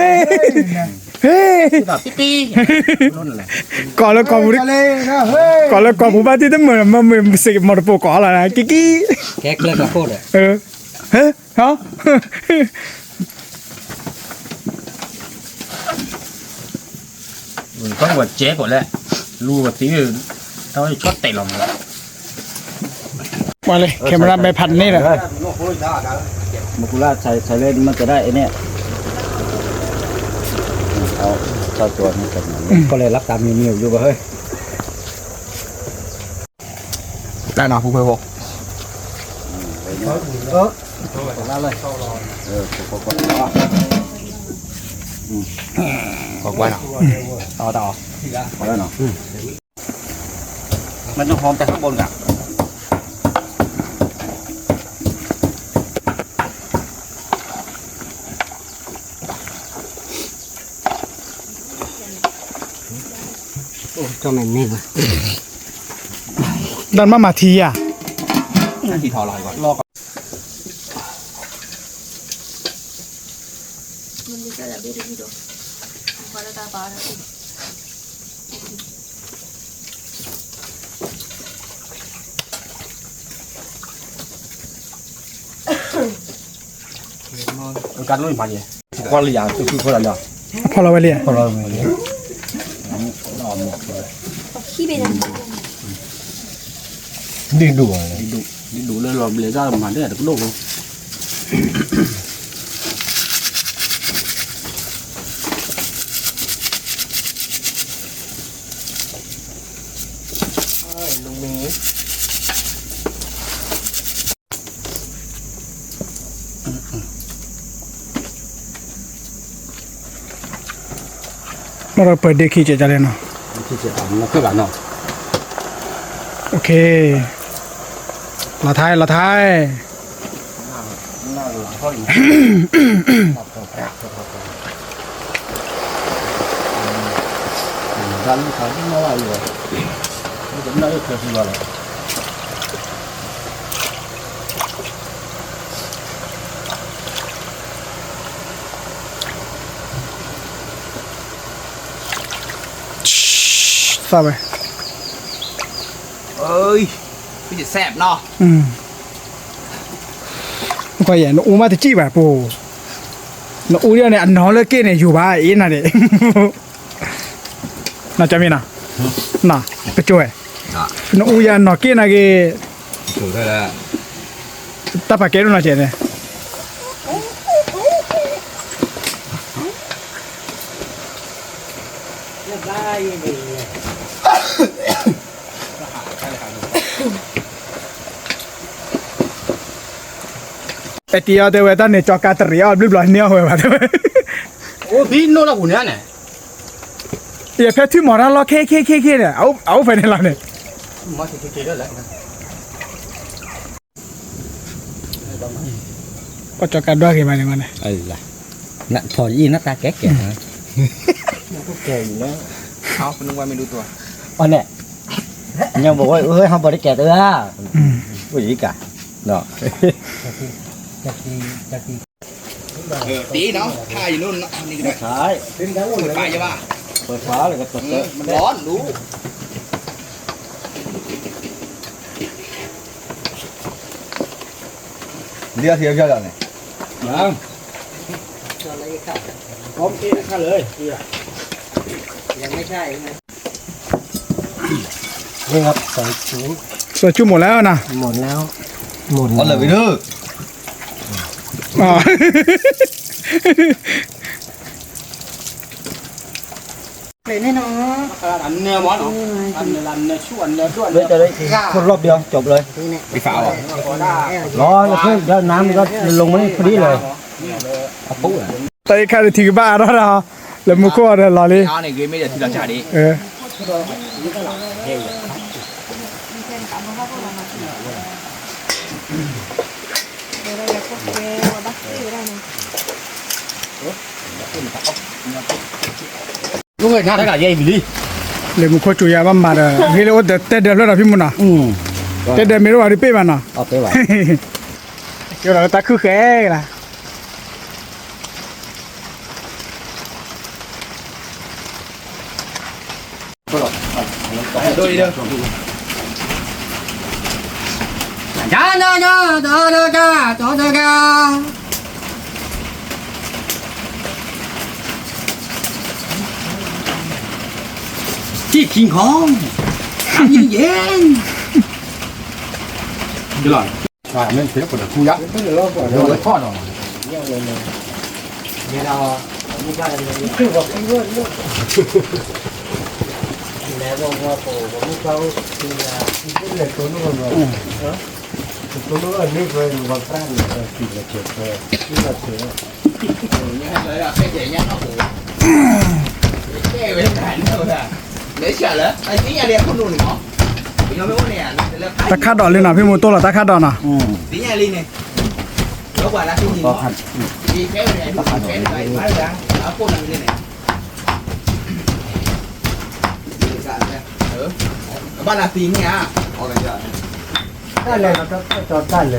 ကိးလၢကိာ်ပူၤဘၣ်တံၢ်တမုာ် မ့ၢ်မ့ၢ်စ့ၢ်ကီးမီၢ်တပိာ်ကိးလီၤ ကံကံ, ကဲကျဲကီၢ်ခိၣ်ဒီး, ဟဲ ကဲကိးလဲၣ်, လူဝဲသ့, တၢ်ဝဲဆီၣ်တဲာ်လီၤမး, ပှၤလၢ camera ဘဲဖးန့ၣ်လီၤ, မကူလၢဆဲးဆဲးလၢမ့ၢ်ကဒါအန့ၣ်, ကလဲၤလၢတၢ်မံၤမံၤယိဘၣ်ဟဲ, တၢ်နီၤဖူဖဲဖိ, ကွၢ်ကွၢ်နီၤ, တၢ်အီၣ်တၢ်အီၣ်, မ့ၢ်တဟီၣ်တၢ်ဟးဘီနၤ တၢ်မၤမၤထံယၤ, ထံထီၣ်လီၤ, ကါတလိၣ်မၤယဲ, ကွၢ်လံယၤ သူၣ်ခုၣ်ဖိလီၤလီၤ, အဖီၣ်လီၤဝဲလံ, ဒ်ဒိၣ်, ဒ်ဒိၣ်လၢလီၤဘျဲးတၢ်မၤဒ်တကဒိၣ်ဖိ မ့ၢ်ဒီးပၢၤဒ့ခံကဲးကလဲၣ်နီၤ, လီၤထဲ လီၤထဲ သၣ်ဝဲ, ကဲ, နအူမးတစံၣ်ဘၣ်ပူၤ, နအူဒ်န့ၣ် အနီၢ်လၢက့န့ၣ် ယိာ်ဘၣ်အံၤနၤန့ၣ်, နီၢ်ကၠီမံၤနီၤ, ပကၠိဝဲ, နအူယၤအနီၢ်က့နၤဂ့ၤ, တၢ်ပာ်ကဲဒိၣ်နီၢ်ကၠီန့ၣ် အဲတံၤအီၤတဲဝဲ တၢ်န့ၣ် ကၠီကါတရံးအီၤဘျုးဘျီန့ၢ်အီၤဝဲဘၣ်တဲဝဲ, အိၣ်ဖဲနီၢ်လီၤပူၤန့ၣ်န့ၣ်, ယဖဲထံမီၤတၢ်လီၢ်ခဲခဲခဲခဲန့ၣ် အအိၣ်ဖဲန့ၣ်လီၤန့ၣ်, ပှၤကၠီကါဒွးဂ့ၤမးန့ၣ်, ဖီယံၤနၢ်တၢ်ကဲကဲ, အီၤန့ၣ်, ညၣ်ဘိဝဲအၢဟီၣ်ဘီတကဲတၢ်, အိၣ်ယံၤကါ, တံၤနီၤ, ပာ်ယဘၣ်, ပာ်လီၤလူ เรียกเทียบยอดเลย นี่ครับ ซอยจุ ซอยจุหมดแล้วนะ หมดแล้ว หมดแล้ว เอาเลยไปเถอะ อ๋อ แก န့ၣ်နီၤ, အနၢၤမ့ၢ်နီၤ, အနၢၤလၢနၢၤဆူၣ်အနၢၤဒိၣ်အနၢၤဂၤ, လီၤဘျီကၠီဘျီ, လီၤလၢဖဲဒီးနၤမ့ၢ်ကီး လီၤမ့ၢ်ဖဲဒ်လဲၣ်, အပူၤ, တၢ်အံၤခါဒီးထံကဘၣ်အါထီၣ်ဒီး, လၢမူခိၣ်အီၤဒီးလီၤလံ, လၢမူခိၣ်စူၤယၤဘၣ်မၤဒီး ဂ့ၤလၢအိၣ်တဲဒၢးဖျၢၣ်ဒီးဖံမူနီၤ, တဲဒၢးမ့ၢ်တအိၣ်ဘၣ်ဒုးပ့ၢ်ဘၣ်နီၤ, ကဲဒီးတၢ်ခုၣ်ဃဲကလါ, ที่คิงคอง น้ำเย็นๆ อ่า ไม่เสียคนละคู่ยักษ์ เดี๋ยวไว้ทอดหน่อย တၢ်ခၣ်ဒိးလံနီၤ ဖံမူတိၢ်လီၤတၢ်ခၣ်ဒိးနီၤ, ဘၣ်လၢသံန့ၣ်ဧါ, တၢ်လဲၤလီၤ, တၢ်လဲၤ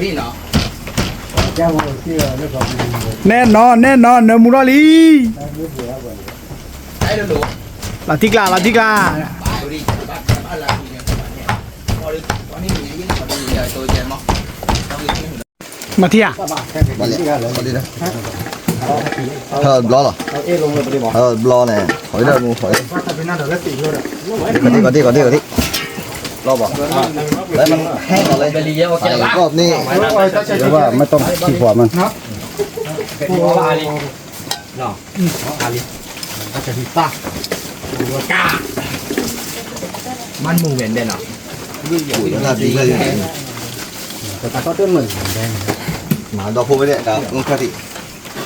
လီၤမ့ၢ်, နဲနီၤ နဲနီၤ နၢမူထီၣ်လံ, လီၤတံၢ်ကျါ လီၤတံၢ်ကျါ, မၤထံဧါ, ဟဲဘျီလီၤ, ဟဲဘျီန့ၣ် ထီၣ်ဒၣ်မူထီၣ်, ကဒံကဒံကဒံကဒံ, ဘျီဘၣ်, လၢမ့ၢ်ဟဲလီၤလၢ, ကီၢ်န့ၣ်, ဘၣ်မ့ၢ်တီၢ်ထံပှၤမ့ၢ် မၢ်မူဝဲဒဲးနီၤ, မၤဒီဖိဝဲဒဲး တၢ်အိၣ်ဒံး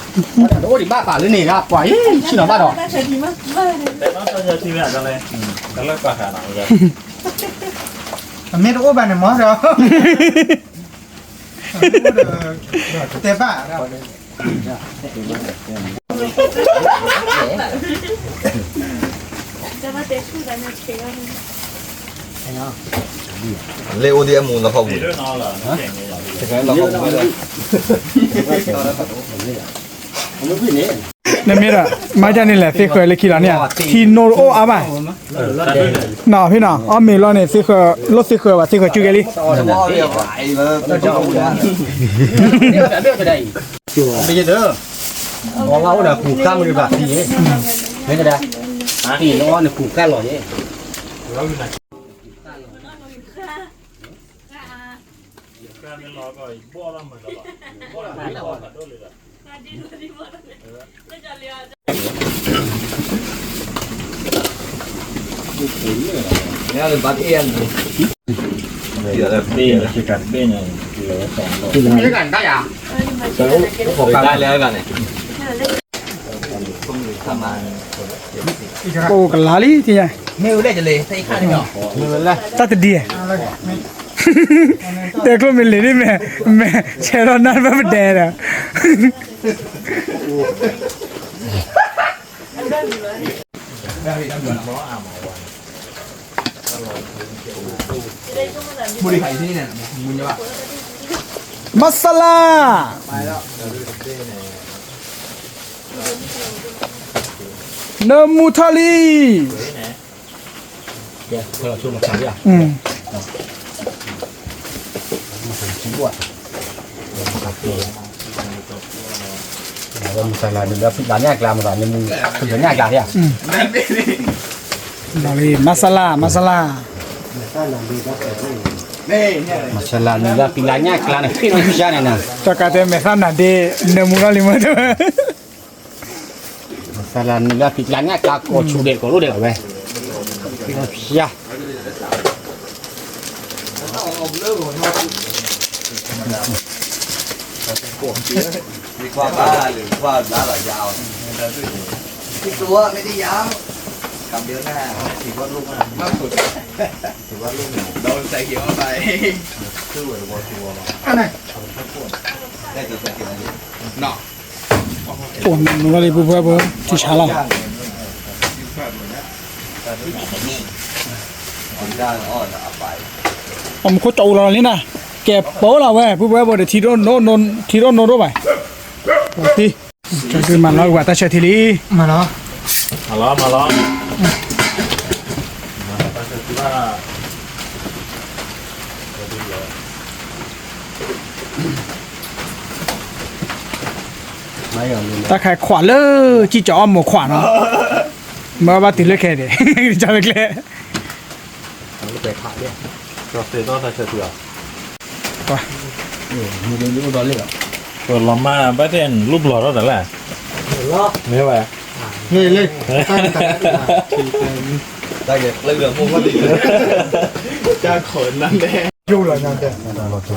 ဘၣ်ပာ်လၢန့ၣ်ဒၣ် ပှၤအံၤ ဆ့ၣ်နီၤဘၣ်ဒီး, အမ့ၢ်တအိၣ်ဘၣ်န့ၣ်မ့ၢ်ဒီး, တဲဘၣ် လၢအိၣ်ဒံးအမူလီၤခီပူၤ, နမ့ၢ်ဒီး မၤဒ်န့ၣ်လဲၣ် သ့ဃၢၤလၢခံလီၤန့ၣ်, ထံနိအိၣ်အါဘၣ်, နီၤဖံနီၤ အီၣ်မ့ၤလီၤန့ၣ် သ့ဃၢၤ လိၣ်သ့ဃၢၤဘၣ် သ့ဃၢၤစုကဲလံ, မ့ၢ်ယဒၢ, ဘီလၢအိၣ်ဒီးကူကၢ်မ့ၢ်ဘၣ်ဖံ, မ့ၢ်တဒၣ်, ဖံလီၤန့ၣ်ကူကၢ်လီၤယဲၢ် အိၣ်ကလါလံ, တၢ်တဒံ, တဲကျိမ့ၢ်လံၤဒ်မဲာ်, မဲာ်ဆဲးထီၣ်နၢ်ဘၣ်ပဒဲဒီး မၤစလါ, နၢမူထီၣ်လံ, မၤစလါ, မၤစလါ, မၤစလါန့ၣ် လၢပံလၢညၣ်ကျါန့ၣ် ဃ့ၢ်နီၢ်ဆူၣ်ဆါန့ၣ်နၤ, တၢ်ကါတဲမဲာ်သၣ်နၤဒ့ နၢမူထီၣ်လံမ့ၢ်တၢ် တၢ်လၢနုာ်လၢဖံးကျါန့ၣ် ကျါကိးဆူၣ်ဒဲးကိးလိၣ်ဒဲးလီၤဝဲ, ဖၠါ ခွါဘၣ်လၢခွါဘျါလီၤယါအီၤ, ဒီးမ့ၢ်တယါ, ကဘျါနၤ, ထံၣ်ဘီလိၣ်မး, ထံၣ်ဘီလိၣ်မး, ဒီးစဲးက့ၤအီၤဘၣ်, သူဝဲတဘီသူဝဲလီၤ, အိၣ်မနုၤလီၤလံ ပုၢ်ဖိဝဲၢ်ဖိ ထံဆါလီၤ, အမူခိၣ်ကၠီအူလီၤလံနၤ, ကဲပိလီၤဝဲ ပုၢ်ဖိဝဲၢ်ဖိဒီး ထံဒိၣ်နိဒိၣ်ဘၣ်, တံၢ် ကမၤလီၤကဘၣ်တၢ်ဆၢထံလံ, မၤလီၤ, မၤလီၤ, တၢ်ခါခွးလၢ ကံၢ်ကၠီအီၣ်မိာ်ခွးနီၤ, မ့ၢ်ဘၣ်တုၤလၢခဲဒဲး, ကၠီလၢကျဲ, ပလီၤမၢ်ဘၣ်တဲလူၢ်ဘျီထီၣ်တၢ်လဲၣ်, မ့ၢ်ဝဲ, လၢ တၢ်ဂ့ၢ်ကျဲလၢမိၢ်ဖီၣ်ဒံး, တၢ်ခိးနၤလဲၣ်, ယိၣ်လီၤညါတဲ ခါန့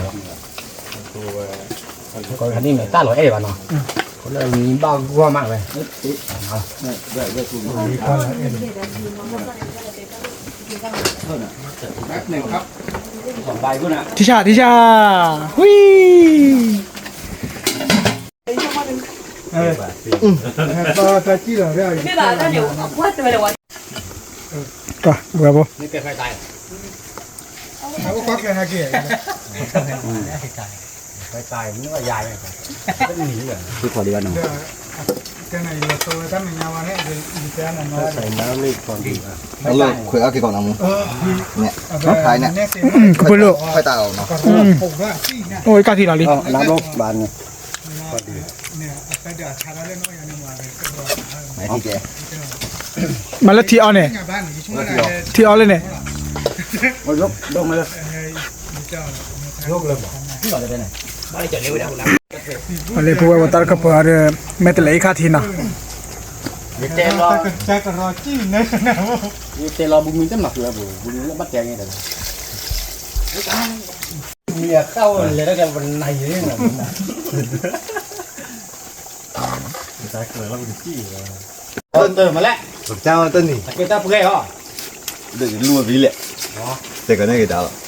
ၣ်မ့ၢ်တၢ်လီၤအဲၣ်ဘၣ်နီၤ, လၢမံဘၣ်ဂီၢ်မးဝဲ, ထံဆၣ် ထံဆၣ်, ဝံ, ဘၣ်ဘၣ်ဖိ ခွဲးအါက့ၤကီးနမူ, န့ၣ်, ကပၢၢ်လိၣ်, ခွဲးတၢ်အီၤနီၤ, အိၣ်ကၢ်ထံလီၤလံ, မၤလၢထံအီၤန့ၣ်, ပှၤလၢဖိဝဲပှၤတၢ်ကပၢၢ်အီၤဒီး မဲာ်တလဲၤအံၤခါထံနီၤ, ယတဲလီၤ, ယတဲလီၤ ဘူမံၤတမၤဃုာ်ဝဲပူၤ, ဘူမံၤလၢဘၣ်တဲန့ၣ်ဒီး, မံၤအဃၣ်ဝဲလဲၤတၢ်ကဲပနၤယံၤန့ၣ်, တၢ်ကျၢၤလီၤပတစံၣ်, တၢ်မၤလဲၣ်, ပကတၢ်ပှဲၤအီၤ, ဒ်လူၤဝဲဖံလဲၣ်, တဲကန့ၢ်က့ၤတၢ်လီၤ,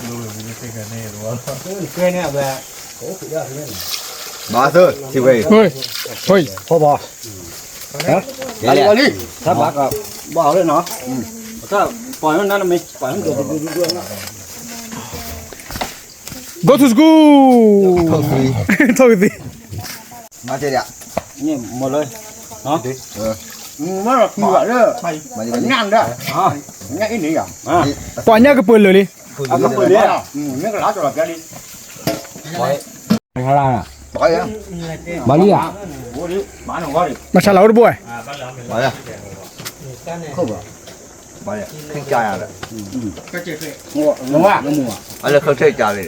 လူၤဝဲဖံန့ၣ်တဲကန့ၢ်က့ၤတဝီလီၤ, န့ၣ်အဝဲ, ဘၣ်သၢ ထံဝဲအံၤ, ဖီဘီ, တၢ်လံ, တၢ်ဘၣ်ကဘၣ်အီၤလၢနီၤ, ပှၤနနမ့ၢ်ပှၤနဒိၣ်ဒိၣ်ဒိၣ်ဒိၣ်နီၤ, Go to school, ထိၣ်သံ, မၤတဲဒၣ်, န့ၣ်မ့ၢ်လၢ, မ့ၢ်လီၤထူဘၣ်လၢ, ညၣ်ဒီး, ညၣ်အံၤန့ၣ်ယၤ, ပှၤညၣ်ကပၢၢ်လၢာ်လံ, အကပၢၢ်လၢာ်, မ့ၢ်ကလါကလီၤပျါလံ, ဘၣ်လံဧါ, မၤဆါလီၤအိၣ်တဘိဝဲ, ဘၣ်လံ, ခ့ကါယၤလၢ, အလၢခၢၣ်ထၢၣ်ကါလံ,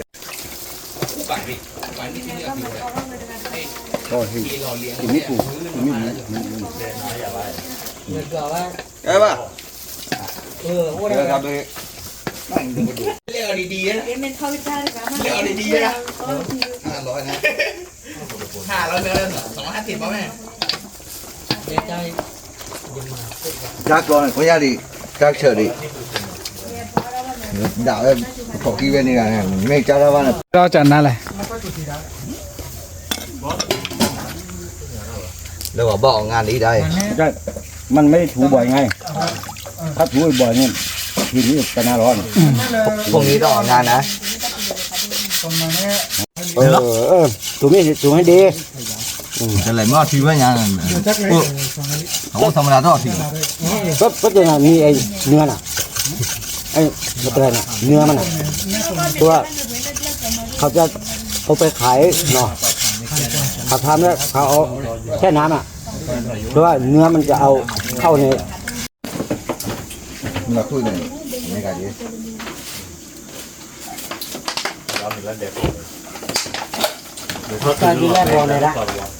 ကဲဘၣ်, လဲၤအီၤဒ်ဒ်ယဲ, လဲၤအီၤဒ်ဒ်ယဲ, ဟးလီၤန့ၣ်, ဟးလီၤန့ၣ်, တၢ်ကျီန့ၣ် ကွၢ်ယၤဒံး, တၢ်ဆၢဒံး, ဒၣ်ဝဲ, ပခိးကံဝဲန့ၣ်, မ့ၢ်ကၢ်တၢ်ဘၣ်န့ၣ်, ဒီးကနါလဲၣ် လၢပှၤဘၣ်အီၤငါဒံးဒၣ်, มันไม่ถูบ่อยไง, ถ้าถูบ่อยเนี่ย หินนี่จะน่าร้อน, พวกนี้ต้องออกงานนะ, เออ, ถูไม่ถูไม่ดี, တလဲၤမ့ၢ်ထံဝဲညါ, အိၣ်သးမတၤထီၣ်ထံ, ก็ก็จะมีไอ้เนื้อน่ะ, ไอ้อะไรน่ะ เนื้อมันน่ะ, เพราะว่าเขาจะเอาไปขายเนาะ, เขาทำแล้วเขาเอาแช่น้ำอ่ะ, เพราะว่าเนื้อมันจะเอาเข้าใน မ့ၢ်လီၤထူၣ်န့ၣ်, မ့ၢ်ဂၤယ့, တၢ်ဒ်လဲၣ်ဘီန့ၣ်ဒၣ်,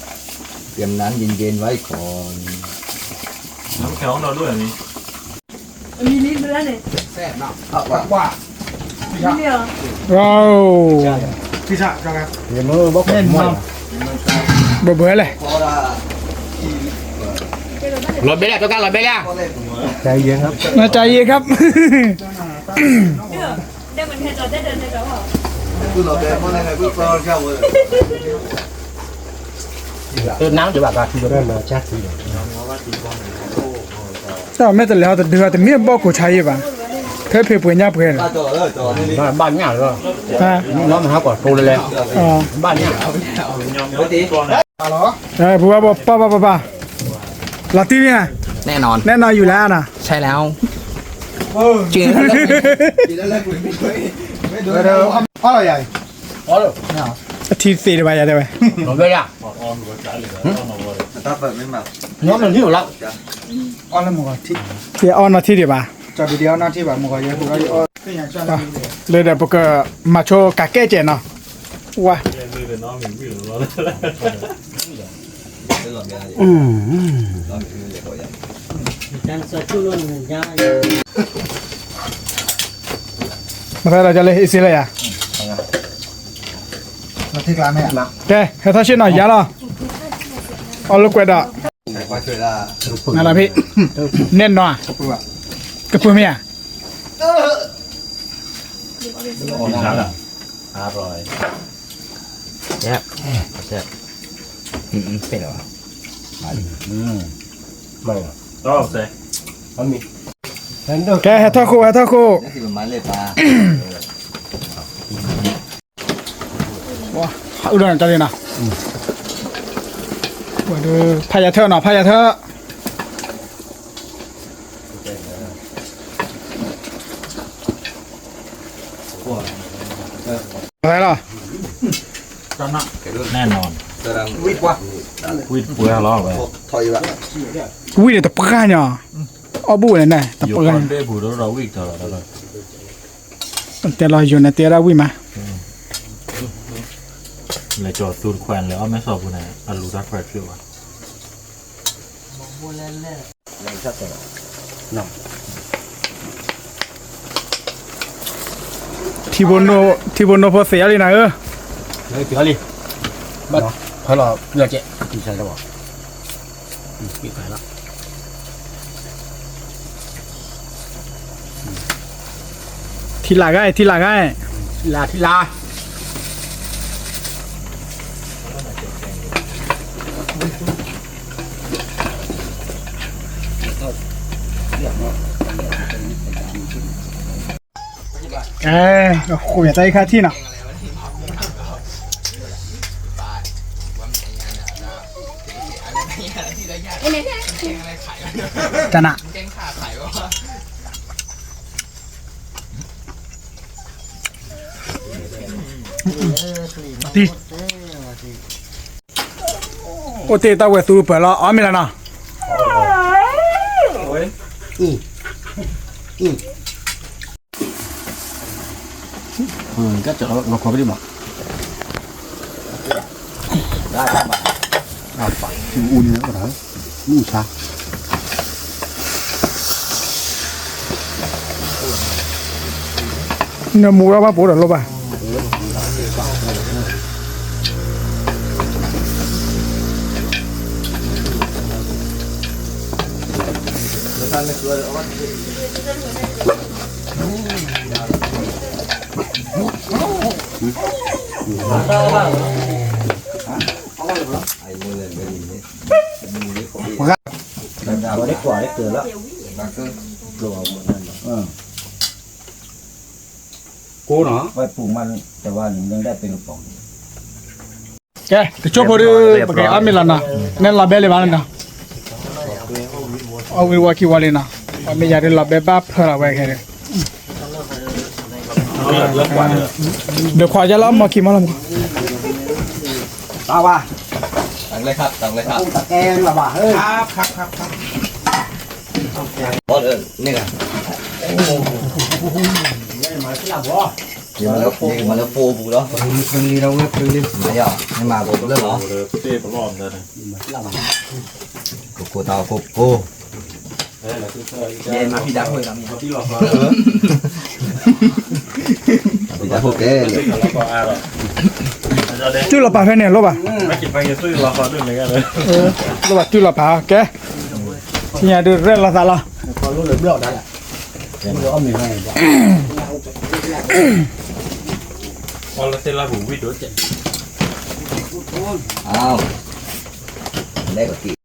เตรียมน้ำเย็นๆไว้ก่อน น้ำแข็งเราด้วยอันนี้ ဘၣ်ဘၣ်လဲၣ် လီၤဘဲလၢ ใจเย็นครับ တၢ်မ့ၢ်တလဲၤဟီတဒုးဟီတမ့ၢ်ဘီၣ်ခိၣ်ဆါယံၤဘၣ်, ဖဲဖံးပှဲၤညၣ်ပှဲၤလီၤ, ဘၣ်ညၣ်လီၤ, မ့ၢ်လီၤမ့ၢ်ဟးကွၢ်တိၤလဲၣ်လဲၣ်, ဘၣ်ညၣ် ပူၤဘၣ်ပၢ်ပၢ်ပၢ်ပၢ်, လီၤတံၢ်မ့ၢ်ဧါ, แน่นอน แน่นอนอยู่แล้วนะ ใช่แล้ว จริง အထံသ့ၣ်တဘၣ်ယၤတဲဝဲ, သ့ၣ်အီနီၤထံဒံးဘၣ်, လၢဒီးပကမၤဆိကးကဲကဲနီၤ, ဝါ မၤသးဒီးလၢအ့စ့လၢယၤ, ကဲ ဟဲထီၣ်ဆ့ၣ်နီၤယၤလီၤ, အီၣ်လၢကွဲးဒီး, နလီၤဖံး, နဲၣ်နီၤ, ကပၢၤမ့ၢ်ဧါ, ကဲ ဟဲထီၣ်ခိၣ် ဟဲထီၣ်ခိၣ်, အုၣ်လီၤနတၢ်လံနီၤ, ဖးယၤထၢၣ်နီၤ ဖးယၤထၢၣ် လီၤ, แน่นอน ဝံၣ်တပှၢ်လီၤဝဲ, ဝံၣ်န့ၣ်တပှၢ်ညီ, အီၣ်ဘူၣ်ဝဲန့ၣ် တပှၢ်ညီ, တဲလီၤယိၤန့ၣ်တဲဒၣ်ဝံၣ်မး, လဲၤကၠီၤသူတခွဲးလဲၤအီၣ်မဲာ်ဆီးပူၤန့ၣ် အလူၤတၢ်ခွဲးဖျၢၣ်ဘၣ် ထံဖိနိဖိသ့ၣ်အါလံနၤဧၢ, ဖဲလီၤပျၢ်ကဲ, ထံလာ်ဂၤ, ထံလာ်ဂၤ, ထံလာ်, ထံလာ် ကဲ, ဃိတၢ်အံၤခါထံၣ်နီၤ, တနၤ အိၣ်တ့ၢ်တၢ်ဝဲသူပၢၤလီၤ အီၣ်မ့ၢ်လီၤနီၤ, ကၠီလီၤခီပဒံးမး, အပာ်အူန့ၣ်, မုၢ်ဆါ နမူရဘၣ်ပိဒီးလိၣ်ဘၣ်, ပှၤ ပှၤဒ်ကွၢ်ဒ်ကၢၤလီၤ, ကိးနီၤ, ဝဲပူၤမး, တဲဝဲလံလၢဒၣ်ပ့ၤကပီၤ, ကဲ တဆိဖိဒုး ပက့ၤအီၣ်မ့ၢ်လီၤနီၤ, နဲလီၤဘဲလံဘၣ်နီၤ, အီၣ်ဝံၤဝီခံဝီလံနီၤ, အီၣ်မ့ၢ်ယၤဒုးလီၤဘဲဘၣ်ဖၢလီၤဝဲခဲဒုး ဒီးခွါယလီၤ မီၢ်ခံမီၢ်လီၤမီၢ်, တၢ်ဝါ, တၢ်ကလဲၤခါ တၢ်ကလဲၤခါ တၢ်ကဲလီၤဘၣ်, ခါ ခါ ခါ ခါ, ဘီၣ်ဒီး န့ၢ်ဂၤ, မၤလၢဘီၣ် ယမၤလၢဖိပူၤလီၤ, မၤယၤ, ယမၤကိးလၢလီၤ, ကိးကိးတၢ်ကိးကိး, ယမၤဖံးတၢ်ဖိၣ်, ဖံးတၢ်ဖိၣ်ကဲ, တုၤလီၤပာ်ဖဲန့ၣ်လိၣ်ဘၣ်, လိၣ်ဘၣ်တုၤလီၤပာ်ကဲ, ဆူညါဒုးရဲၣ်လီၤသးလီၤ.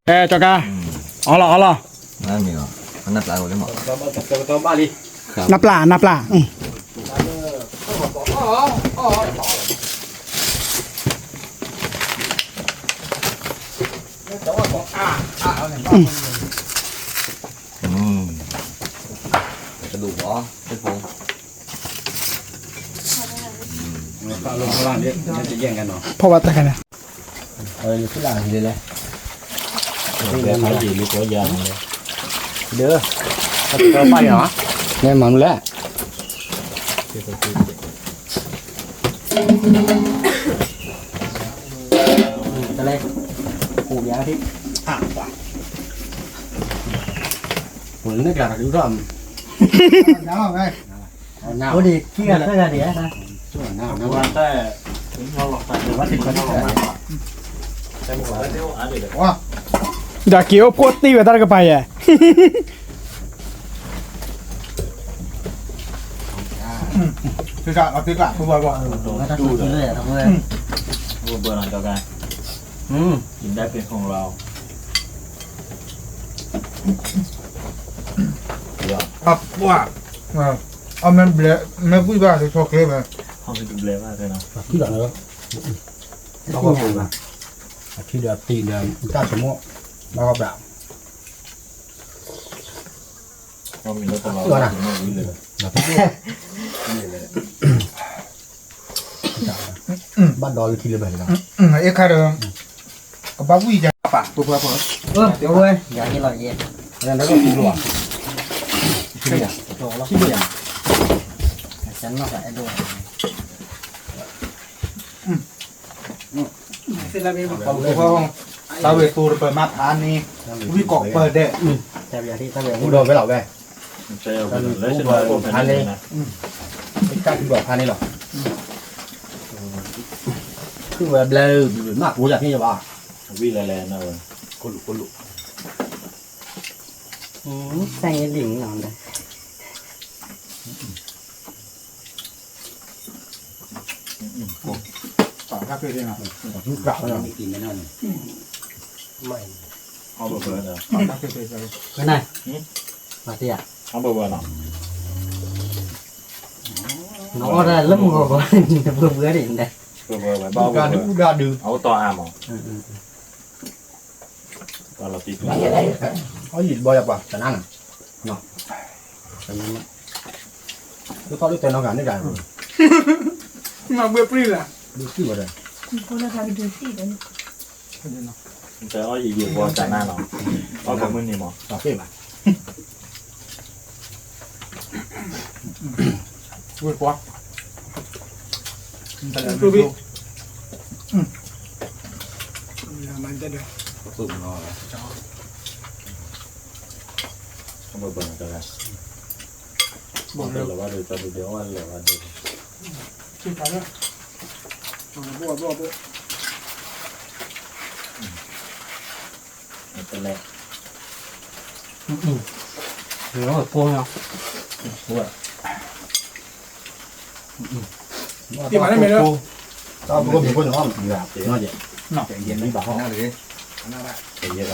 ကဲ ကၠီကါ, အီလီၤ အီလီၤ, နပျၢ် နပျၢ်, ဖီၣ်ဘၣ်တၢ်ခါန့ၣ်, ဒၢ, မၤမနုၤလဲၣ်, တလဲ, ပူၤယါဒ်, ပူၤန့ၣ်ကျါတဒူၣ်ထီၣ်, အိၣ်ဒံးခံဂၤသၢဂၤဒံးဧါ, ဒၣ်က့ၤအိၣ်ဖှိၣ်တံၢ်ဝဲတၢ်တကပၤယဲၢ်, သ့ၣ်ကၣ်, သ့ၣ်ကၣ်, ဘၢဘၢ, ဘၢနီၤ ကၠီကါ, กินได้เป็นของเรา, အပှၤ, အမ့ၢ်ဘျဲး, မ့ၢ်ကွံာ်ဘၣ်ဒီးဆီကျဲမ့ၢ်, အထံဒီးတံၤဒီး တၢ်ဆိကမိၣ်, ဘၣ်ဃီဘၣ် ဘၣ်ဒီးလၢခံလၢဘၣ်လီၤ, အ့ခါဒီး, ကဘၣ်ဝံၣ်ယၤပာ်, ပှၤပှၤပှၤ, ဝဲ, ယၤဟ့ၣ်လီၤယဲ, လၢကီၢ်ထံလိာ်, ထံလိာ်ယၤ, ထံလိာ်ယၤ, တၢ်ဝဲသိတပၢၤမးဖးန့ၣ်, ဝံၣ်ကိးပၢၤဒဲး, ဝံၣ်ဒီးဝဲလီၤဝဲ, ဖးန့ၣ်, တၢ်ထံဘၣ်ဖးန့ၣ်လီၤ, ခုၣ်ဝဲဘျဲ, မ့ၢ်ကိးယၤဖဲယဘၣ်, ဝံၣ်လဲၤလဲၤနၤဝဲ, ကိၣ်လိာ်ကိၣ်လိာ် စၢ်ယဲလံနၤ, ပာ်တၢ်ဖဲဖဲနၤ, ပာ်တၢ်ဖဲဖဲ, မၤတယၤ, နအီၣ်တၢ်လၢမုၢ်ဂီၤဂီၤ, နပှဲၤပှဲၤဒ်နၤ, ပှဲၤပှဲၤဝဲဘၣ်, အအိၣ်တီအါမး, အီၣ်ယံာ်တဘီယပှၤ တနၤနၤ, လၢထီၣ်လၢတဲနီၤဂၤန့ၣ်ဂၤ, မၤဘှဲပျံၤလၢ်, ဘှဲပျံၤဝဲဒၣ်, တဲအီၣ်ယံာ်ယံာ်ဘီတနၤနီၤ, အီၣ်ကမုၢ်နံၤမး, တၢ်ဖ့ၣ်ဘၣ်, ဝ့ၢ်ပှၤ, တၢ်လၢဘျုးဘ့ၣ်, မၤတၢ်ဒီး, ဘၣ်ဘၣ်တဂၤ, ဘၣ်လီၤဘၣ်ဒီး တၢ်ဒုးဒဲးအီၣ်လီၤဘၣ်ဒီး, တလဲ, ကိၢ်, တၢ်ဘိမ့ၢ်ကိၢ်န့ၣ် အီၣ်မ့ၢ်တဂၤ, အိၣ်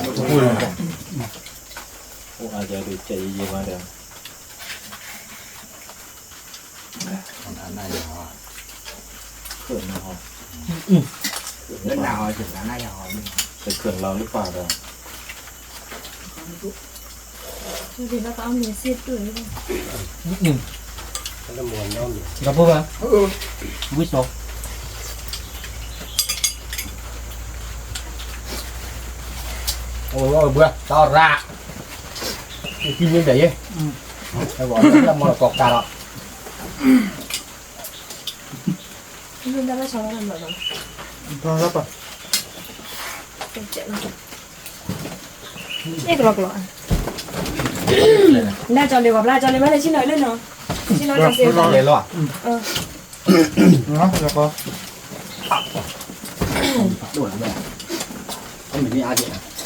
အါကဲဒုးကဲယံာ်ယံာ်မးဒီး, တခၢၣ်လီၤလၢပၢ်ဒီး, ဒီပုၢ်ဝဲၢ်, ဝံၣ်စီ, အိၣ်ဘှံး တၢ်ရၣ်, တံၤမ့ၢ်ဒၣ်ယဲ, မီၢ်လီၤကီးကးလီၤ, မ့ၢ်ဒၣ်ဘၣ်ဆီလီၤလီၤလီၤ, ဘၣ်လီၤပၢ်, ကလီကလီ, လၢကၠီလ့ၤဝဲဖျါကၠီလ့ၤမ့ၢ်လဲၤဆ့ၣ်နီၤလၢနီၤ, ဆ့ၣ်နီၤကၠီစ့ၢ်ကီး, လဲၤလီၤ, လ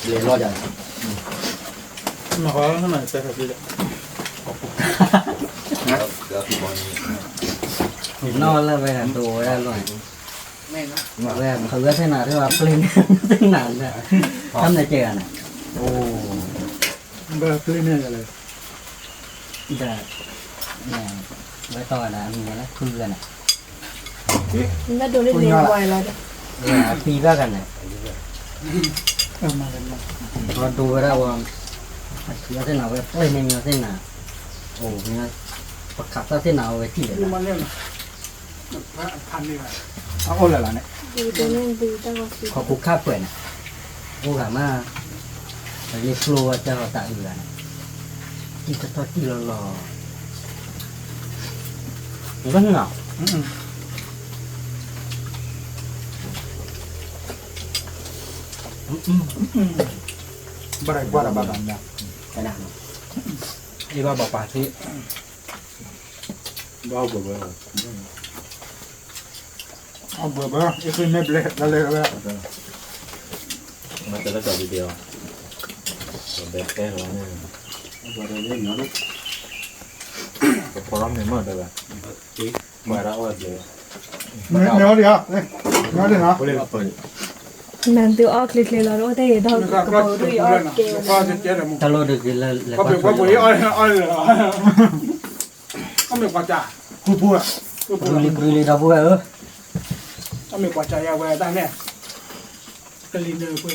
ီၤ, လဲၤလီၤ, နီၢ်လၢဝဲဒိးဝဲဒၣ်လီၤ, ဝဲဖုးဝဲသ့ၣ်နၤ ထဲဝဲပျ့ၤန့ၢ်သ့ၣ်နၤလၢ, ခါန့ၣ်ကဲဂၤန့ၣ်, ပျ့ၤန့ၢ်ယၤလၢ, ဒီး, ဝဲတီၢ်ဂၤန့ၣ် အမံၤန့ၣ်လၢဖုဂၤန့ၣ်, လၢဒိးန့ၢ်လ့ၤဝဲလီၤ, အပံၤဘၣ်ဂၤန့ၣ်, ပှၤဒိးဝဲဒၣ်ဝဲ, အထုးဝဲသ့ၣ်နၤ ဝဲပျ့ၤန့ၢ်မ့ၢ်သ့ၣ်နၤ, အိၣ်, ပခးသၣ်သ့ၣ်နၤအဝဲထံၣ်လဲၣ်, အအိၣ်လၢ်လၢ်န့ၣ်, ဟီၣ်ခိၣ်ခါပှဲၤန့ၣ်, အိၣ်ဂၤမး, ပမ့ၢ်ဖျိဝဲတၢ်ဟီၣ်တၢ်အုးဂၤန့ၣ်, တံၢ်တထီၣ်တံၢ်လီၤလီၤ, ဘၣ်န့ၣ်လီၤ, ဘၣ်ဒၣ်ကွၢ်တၢ်ဘၣ်ဘၣ်မး, အ့ၣ်ဘၣ်ဘၣ်ပာ်သ့, ဘၣ်ဘၣ်ဝဲ, အဘၣ်ဘၣ် အ့ၣ်ဃ့မ့ၢ်ဘျဲၣ်တၢ်လဲၣ်ဝဲ, မ့ၢ်တလၢတၢ်ဒ်ဒ်အီၤ, ဘဲခဲလီၤန့ၣ်, ပဖီရီမ့ၢ်မ့ၢ်တဂၤ, ပှၤဒၣ်အီၣ်ဘျဲၣ်, မ့ၢ်အီၣ်ဒံးဧါ, မ့ၢ်အီၣ်ဒံးဧါ, နသုအီၣ်ချ့ချ့လီၤ တအိၣ်တ့ၢ်ဒီးကပၤဒ်အီၣ်ကဲ, တၢ်လီၢ်တဂ့ၤလၢလဲၤကွၢ်ဆိ, အီၣ်မ့ၢ်ကွၢ်ကၢ, ပရူလံပရူလံဒီပုၢ်ဝဲၢ်ဧၢ, အီၣ်မ့ၢ်ကွၢ်ကၢယၤဝဲတၢ်နဲၣ်, ကလံၤနၢၤပှဲၤပူၤ,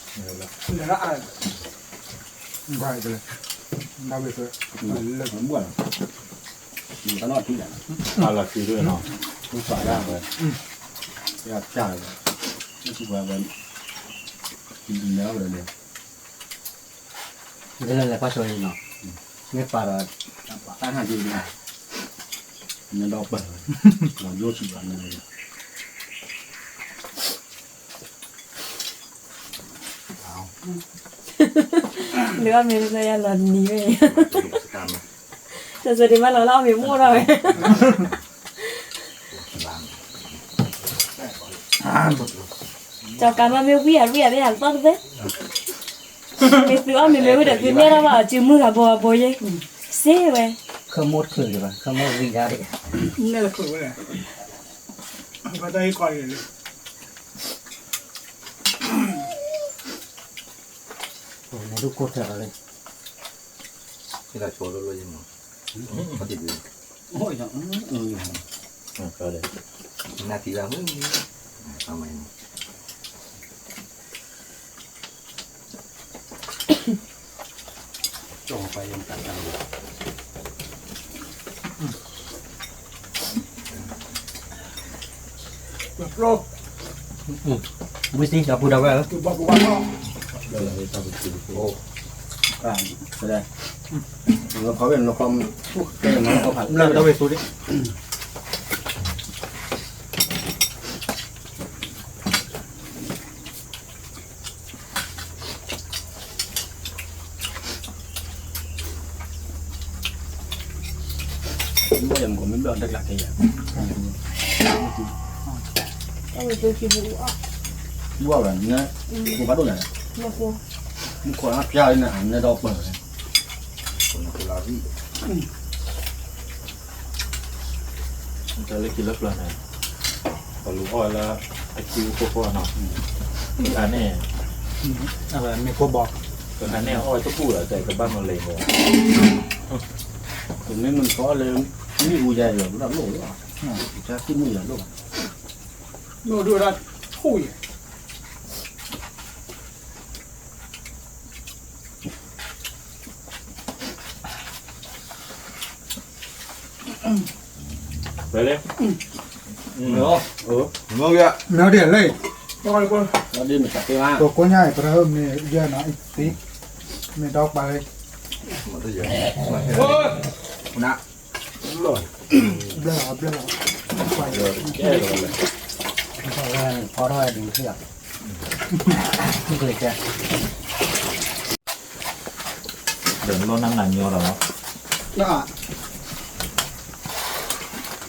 လဲၤဒၣ်အါ, ဘၣ်, လၢမူၢ်လီၤ, တၢ်နီၣ်ထံၣ်လီၤ, အလီၤစုဒိၣ်နီၤ, မ့ၢ်ပာ်ဒၣ်ဝဲ, ယကၢ်ဝဲ, မ့ၢ်သူဝဲဝဲ, လဲၤဝဲန့ၣ် ဒ်လဲၣ်လဲၤကွၢ်ဆိအံၤနီၤ, မ့ၢ်ပာ်ဒီး, တၢ်ဟးဒ်န့ၣ်, နဒီပၢၢ်, လီၤယိၣ်ဆံးဘၣ်န့ၣ်, လၢအမ့ၢ်လၢယလီၤနံၤဝဲ, တစၢၤဒံးမးလီၤလၢအမ့ၢ်မိၢ်ထီၣ်ဝဲ ကၠီၤကးမးမ့ၢ်ဝံၣ်အရံၣ်အရံၣ်အလီၢ်တသ့, မ့ၢ်သုအီၣ်မ့ၢ်မ့ၢ်ဝံၣ်ဒီးသုနဲၣ်ထီၣ်ဘၣ်အီၤစုမုၢ်ဂၤဘိဂၤဘိယဲ, စ့ဝဲ, ခၢၣ်မိၢ်တချုးဒံးဘၣ် ခၢၣ်မိၢ်ဝံၣ်ဒၣ်ဒံး, နဲၣ်တချုးဝဲလဲၣ်, ဘၣ်တၢ်ဟ့ၣ်ခီလံလံ, န့ၣ်ဒုးကိၢ်ထီၣ်လီၤလံ, ဟ့ၣ်လီၤဆိလၢလၢယမီၤ, ခီၣ်တံၢ်ဘု, နၢ်တံၢ်ဘၣ်မုၢ်, အမၤန့ၣ် ကၠီၤပှၤယံၤတၢ်တၢ်လီၤ, ဝံသံဒီပုၢ်ဒီဝဲၢ်ဧၢ, ခီဝဲနခီ, လၢတၢ်ဝဲၢ်သူဒံး မ့ၢ်ယမ့ၢ်တကျးကဲယၤ, ဘၣ်ဝဲန့ၣ်, ဘၣ်ဒိၣ်ညါ, မ့ၢ်ခိးနဖျါလံန့ၣ် နဲဒီပၢၢ်န့ၣ်, တၢ်လၢခံလၢပျၢၤန့ၣ်, ပလူၤအီၣ်လၢ အစုဖိဖိနီၤ, တခါန့ၣ်, မ့ၢ်ဖိဘီ, တခါန့ၣ်အီၣ်တဘူၣ်လီၤ တၢ်ကဘၣ်မၤလဲၤဘၣ်, ပမ့ၢ်မၤသီလၢ မ့ၣ်အူယၤယီၤ ပတၢ်လိၣ်လီၤ, တၢ်သ့ၣ်မ့ၣ်ယၤလိၣ်ဘၣ်, မ့ၢ်ဒိၣ်ဝဲဒၣ်ထူၣ်ယဲၢ် ဝဲလဲၣ်, မ့ၢ်ဒ်လဲၣ်, ပကိးညါအံၤ ပရၢမ့ၢ်ယဲၢ်နီၤအံၤသံ, မ့ၢ်ဒီပာ်လၢ, ဘျၢလီၤ ဘျၢလီၤ ဖီထီၣ်ဒုးထံၣ်လီၤ, ဒီးလီၢ်နၢ်နၤညီဒီးလီၤ,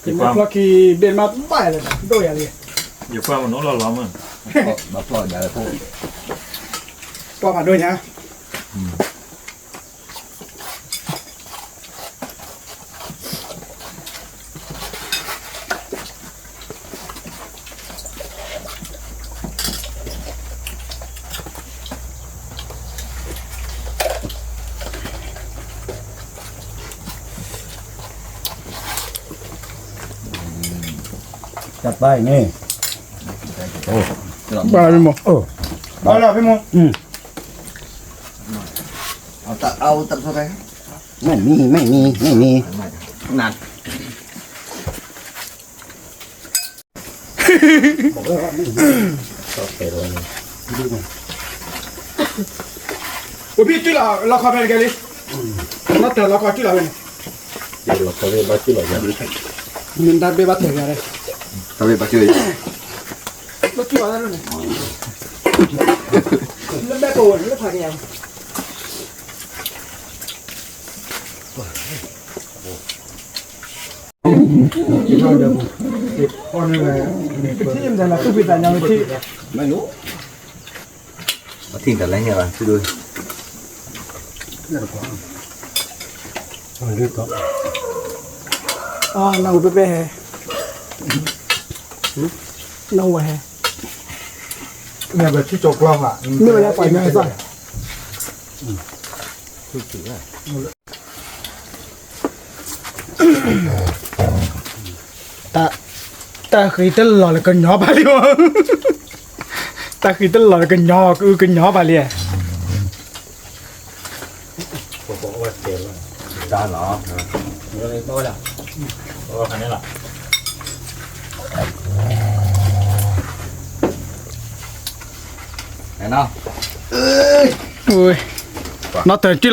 ယဖျီၣ်ခံဘ့ၣ်မးဘၣ်ယၤလၢဒိၣ်ယၤလံ, ယဖျီၣ်မနုၤလီၤလီၤမး, ပှၤဖးဒိၣ်ညါ တၢ်ပၢ်အံၤန့ၣ်, ဘၣ်လၢမ့ၢ်မိၢ်, ဘၣ်လၢဖဲမိၢ်, မ့ၢ်မံၤ မ့ၢ်မံၤ မ့ၢ်မံၤ, ပဖံးတုၤလီၤလီခီဖဲတကဲလံ, နီၢ်တၢၤလီခီတုၤလီၤဝဲန့ၣ်, မ့ၢ်တၢ်ဘ့ၣ်ဘၣ်တၢၤယၤ, တၢ်ဘ့ၣ်ဘၣ်တၢၤယၤ, ဘၣ်တုၤလီၤန့ၣ်, လၢဘဲကိးလၢဖးက့ၤယၤ ကထံၣ်မတၤလၢသူၣ်ဖှံသးညီကထံၣ်, မ့ၢ်, အထံၣ်တၢ်လၢဟဲဘၣ်, နၢ်ဟူပဲပဲဟဲ, နၢ်ဟူဝဲဟဲ, မ့ၢ်ဝဲလၢပှၤညီဟဲစၢ် တၢ်ဃံတလီၤလၢကညီဘၣ်လံ, တၢ်ဃံတလီၤလၢကညီ ကအုကညီဘၣ်လံ, တၢ်လီၤ, နီၢ်တၢၤကံၣ်လီၤ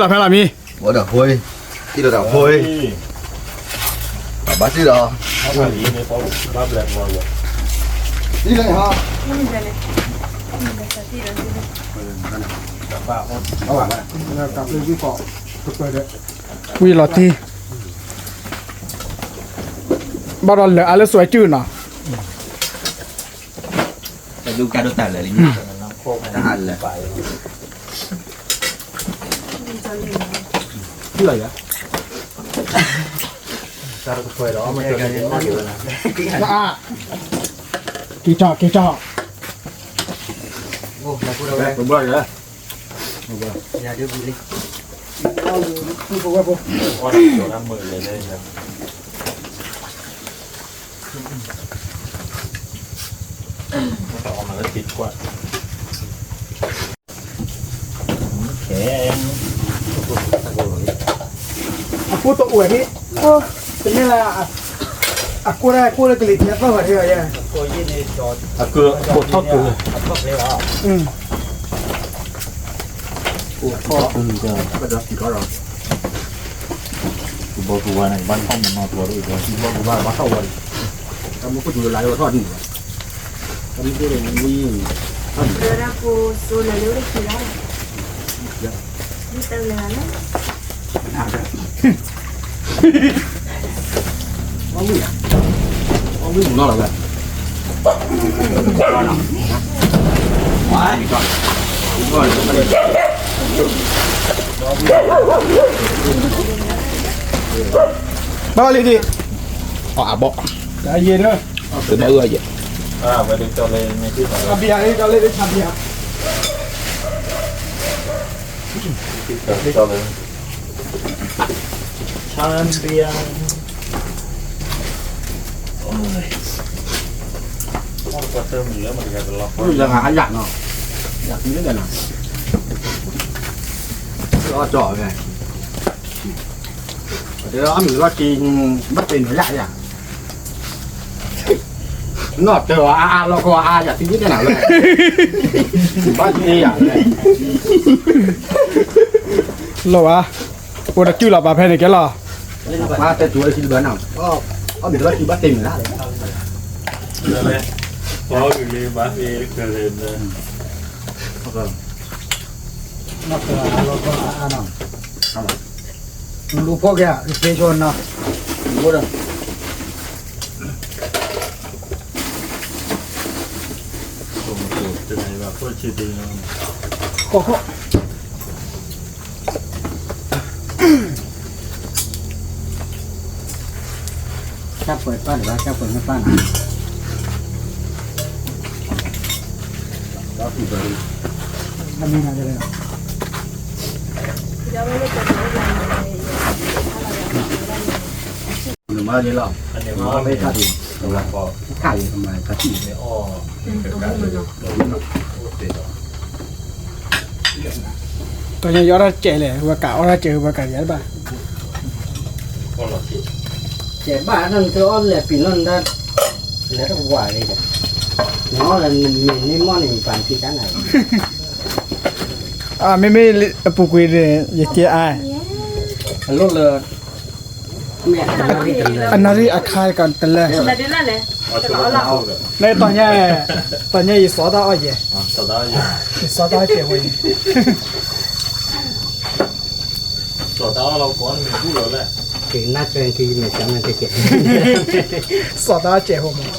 ဖဲလီၤမံၤ, ဝဲဒီးဖိ, ကံၣ်လီၤဒီးဖိ, ဘၣ်စံၣ်ဒီး, ဘၣ်ဘျဲးဘီ, ဝံၤလီၤတံၢ်, ဘၣ်ဒီးလၢအါလၢစွဲကၠူၣ်နီၤ, တၢ်ဒိၣ်ကၢ်ဒိၣ်တၢ်လၢာ်လံ, တၢ်ဟးလၢာ်, က့ၤထီၣ် က့ၤထီၣ်, အကိၢ်တအိၣ်ဟ့ၣ်, တမ့ၢ်လၢ အကိၢ်ဒၣ်အကိၢ်လၢကလံၤကျဲသီၣ်ဂၤဒၣ်ယဲ, အကိၢ်ထီၣ်ကၢ, အကိၢ်ထီၣ်ကၢ, ကဘီကဝါန့ၣ် ကဘၣ်ထီၣ်မနီၤတဝီဒိၣ်အံၤ, ကဘီကဝါဘၣ်ထီၣ်ဝါဒံး, တၢ်မူခိၣ်တူၤလၢလါလၢထီၣ်ဒံး, တၢ်မူခိၣ်န့ၣ်ဝံၤ, လၢဒၣ်ဖိစိလၢလၢဝဲတခံလီၤ, ဒ်တၢ်လၢလၢ ဘၣ်လံဒံး, အဘီ, ယဲဒၣ်, ဘၣ်အၢယဲ, အဘီယဲ, ဆၣ်ဘံယါ, လၢအယၣ်နီၤ, ယၣ်သံန့ၣ်, လီၤကၠီၣ်ဝဲ, တဲအီၤမ့ၢ်လီၤက့ၤ, ဘၣ်တဲနၤယၤယၤ, နီၢ်တဲအီၤအါအါလီၤကီအါယၤသံန့ၣ်နၤလၢ, ဘၣ်တဲယၤလဲၣ်, လီၤဘၣ်, အိၣ်တကၠူၣ်လီၤဘၣ်ဖဲန့ၣ်ကဲလီၤ, ဘၣ်တဲတူၢ်ဝဲလၢခံတဘၣ်နၤ, အီၣ်မ့ၢ်လီၤက့ၤဘၣ်တဲနၤလၢ လဲၣ်, ပှၤအီၣ်ဂ့ၤလံ ဘၣ်သ့ၣ်တခါလဲၣ်, နီၢ်ကလီၤအါနီၤ, လူၤဖိက့ၤဧါ, က့ၤဆိနီၤ, ကီၢ်ခိၣ် တၢ်ပှဲၤပၢ်တဂၤ တၢ်ပှဲၤမ့ၢ်ပၢ်နီၤ, နမၤန့ၣ်လီၤ, နမၤမ့ၢ်တၢ်ဒ်, ခါအံၤ နမၤတၢ်ထံၣ်န့ၣ်, တၢ်ညါယအီၣ်တၢ်စဲးလဲၣ်, ဝဲကးအီၣ်တၢ်စဲး ဝဲကးယၤတဘၣ်, စဲးဘၣ်နၢ်နကအီၣ်လဲၤပံၤလီၤနဒၣ်, လဲၤတဝၤလံဒီး, နအီၣ်လၢနမ့ၢ်န့ၢ်မီၢ်န့ၣ် ယပာ်နခံတၢ်နၤ, မ့မ့ၢ်အပူၤကွံာ်န့ၣ် ယကဲအါ, အလိၣ်လၢ အနၣ်ရံၣ်အခါကတလၢ, နတီၢ်ညါ, တီၢ်ညါယစီၤတၢ်အီၣ်ယဲ, ယစီၤတၢ်အီၣ်ယဲ, စီၤတၢ်အီၣ်လီၤကီးနမ့ၢ်ဘူၣ်လီၤလဲၣ်, ကနၣ်ကၢက့ၤမ့ၢ်ကနၣ်ကဲ, စီၤတၢ်အီၣ်စဲးဖိမး,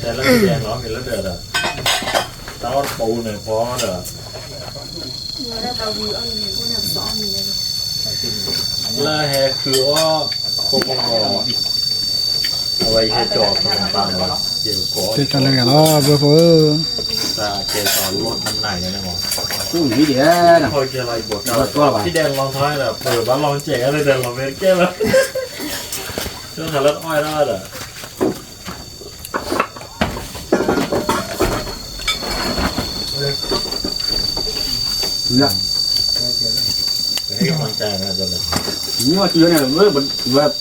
တဲလၢတဲလီၤမ့ၢ်လၢဒီး, တၢ်အီၣ်တပူၤန့ၣ်ဖီဒီး လၢဟဲဃုအီၣ်ဖိမီၤ, အဝဲယဟဲကၠီၤခနပၢ်မီၤ, ယကကိး, တဲကၠီၤလၢဂၤလီၤ ဘၢဖိဧၢ, တၢ်ကဲကၠီၤလီၢ်တနၤယဲန့ၣ်မီၤ, ခီကဲလီၤယဘီၣ်တၢ်, ထံၣ်ဒဲးလီၤထီဒီး ပဘၣ်လီၤစဲးဂၤလၢဒဲးလီၤမ့ၢ်တကဲလီၤ, ဆိသးလၢတအီၣ်ဒၣ်ဒီး မ့ၢ်ဝဲတုၤန့ၣ်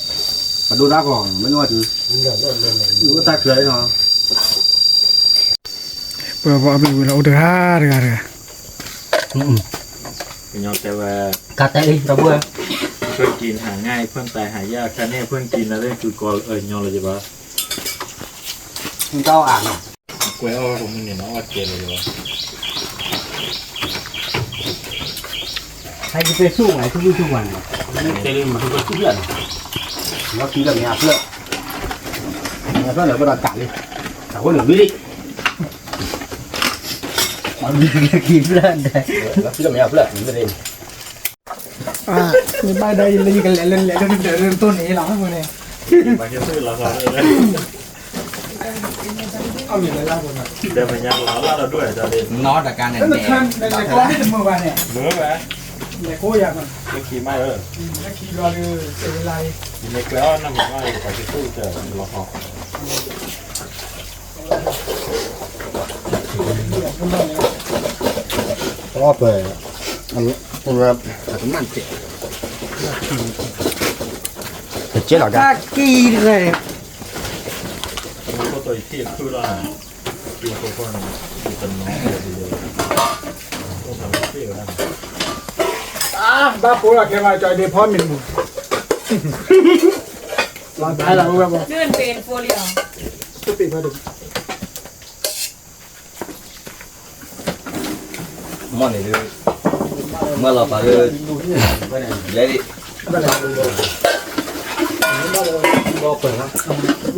ပဒိတၢ်ကီၢ် မ့ၢ်ဝဲတုၤ, တၢ်ချၢနီၤ, ပှၤအမ့ၢ်ဝံၤလီၤ အိၣ်တဂၤတဂၤတဂၤ, ကညီတဲဝဲ, ကတဲအံၤ တဘှၢ်, เพื่อนกินหาง่าย เพื่อนตายหายาก ခါန့ၣ် เพื่อนกิน นะ เรื่องคือกอเออ ညီလၢယဘၣ်, ကွဲးအီၣ်ကမုၢ်န့ၣ်နီၤ အီၣ်ကဲလၢယဘၣ်, ဟဲက့ၤပဲဆူၣ်ဝဲ ဆူၣ်ဆူၣ်ဝဲန့ၣ်, တဲလံမၤထူကဆူၣ်ဖျၢၣ်နီၤ, လီၤထံလၢမဲာ်အဖျၢၣ်, မဲာ်အဖျၢၣ်န့ၣ် ဘၣ်ဒီးကးလံ, တၢ်ဃိန့ၣ်ဝံၤလံ, လီၤထံလၢမဲာ်အဖျၢၣ်န့ၣ်, မ့ၢ်ဘၣ်ဒီးယလဲၤ ယကလဲၤလၢလဲၤလၢတဒၢးလၢတတိၢ်န့ၣ်လီၤန့ၣ်, ဒီးမညါလီၤလၢတဒၢးဒ်, နီတကါန့ၣ်, လဲၤကိးန့ၣ်တမုာ်ဘၣ်န့ၣ်, လဲၤကိးယၤ, လၢခံမးဧၢ, လၢခံဘျီဒီး, ယမ့ၢ်ကွဲးအီၣ်နီၢ်မံၤမး ယကပာ်က့ၤသူၣ်တၢ်လီၤဟီ, အီၣ်ပှဲၤ, အကမၣ်တ့ၢ်, ကကဲလီၤကါ, ကံတဂၤန့ၣ်, ဘၣ်ပိလီၤကဲမး ကၠီဒ့ဖီမ့ၢ်မူ, လီၤတၢ်လီၤဝဲဘၣ်, တပ့ၤဖဲတ မီၢ်န့ၣ်ဒုး, မၢလီၤပာ်ဒုး, လဲၤဒံး, ဘီပၢၢ်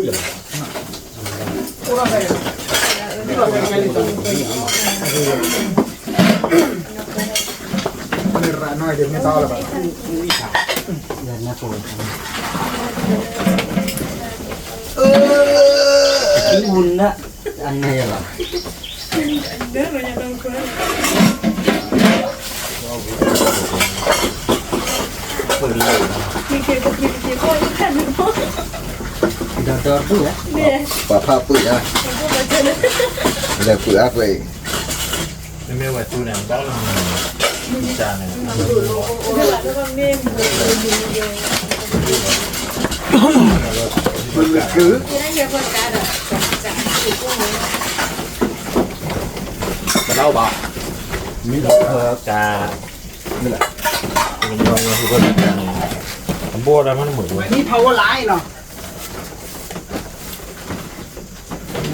လီၤ, မ့ၢ်ရၤနီၢ်ဒ်မ့ၢ်တၢ်လီၤဘၣ်, အူန အန့ၣ်လီၤ, ပှၤဖးပှ့ၤဧါ, လဲၤပှ့ၤအါပှ့ၤအံၤ, မ့မ့ၢ်ဝဲသူန့ၣ် ဘၣ်လီၤမ့ၢ်န့ၣ်, မ့ၢ်မ့ၢ်ကု ပနၢ်ဘၣ်, မ့ၢ်လၢကါ, မ့ၢ်လၢ, အဘိၣ်ဒၣ်မ့ၢ်မုာ်ဝဲ, မ့ၢ်ဖးဝဲလၢအံၤနီၤ,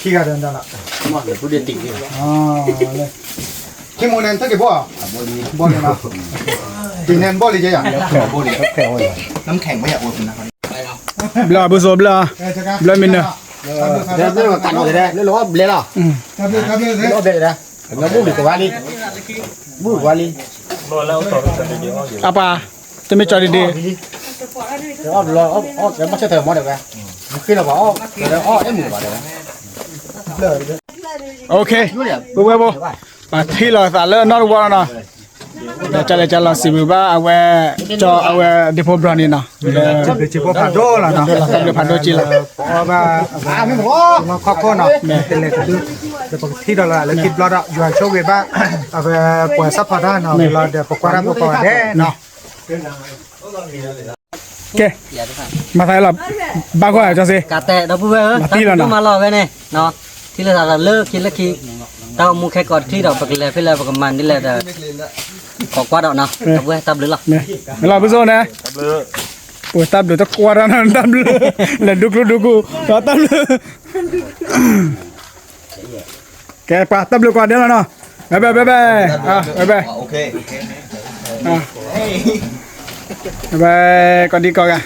ခံဂၤဒီးနၤလီၤ, ခံမိၢ်န့ၣ် နထၢၣ်က့ၤဘီၣ်ဧါ, ဘီၣ်လံနီၤ, တံၢ်န့ၣ်ဘီၣ်လံယဲယၤ, ဘျၢဘုစိဘျၢ, ဘျၢမံၤနၢၤ, ဘျဲလီၤ, ဘျဲလီၤ, အပၢ်, တမ့ၢ်ကၠီဒံဒ့, ပဝဲဘိ, ပှၤထံၣ်လီၤသးလၢနီၢ်တဝီလီၤနီၤ, ဒီးကလဲၤကလီၤစံးဘျုးဘၣ်အဝဲ, ကၠီအဝဲ ဒ့ဖိဘျီန့ၣ်နီၤ, တၢ်ဘျုးဖးဒိၣ်လီၤနီၤ, တၢ်ဘျုးဖးဒိၣ်က့လီၤ, လီခီခိၣ်နီၤ, တလဲၤတဒု, ဒီးပကထံၣ်ဒီးလီၤလၢခံဘျီဒီး ယွၤဆိၣ်ဂ့ၤဘၣ်, အဝဲပှၤစၢဖီတၢ်နီၤ, လီၤဒီးပကွၢ်တၢ်ဖိကိးဂၤဒဲးနီၤ ကဲ, မၤသးလီၤ, ဘၣ်ကွၢ်ကၠီစ့, ကတဲဒီပုၢ်ဝဲၢ်ဧၢ, တၢ်ဘျုးဒိၣ်မးလီၤဝဲန့ၣ်, ထံၣ်လိာ်သးဒီးလၢခံလၢခံ, တၢ်အိၣ်မူခဲကိာ်တထံၣ်ဒီး ပကလဲၤဖဲလဲၣ်ပကမၤဒ်လဲၣ်ဒီး, ကိးကွၢ်ဒီးနီၤ, တၢ်ဘျုးလီၤ, မ့ၢ်လီၤ ပစိန့ၣ်, ပတၢ်ဘျုးတကွၢ်တၢ်နီၤ, တၢ်ဘျုး, လဲၤဒူကျူဒူကူ, ဒီးတၢ်ဘျုး ကဲပှၤတၢ်ဘျုးကွၢ်ဒဲးလီၤနီၤ, ဘဲဘဲဘဲဘဲ, ဘဲဘဲ, ဘဲဘဲ, ကိးဒံကိးဂၤ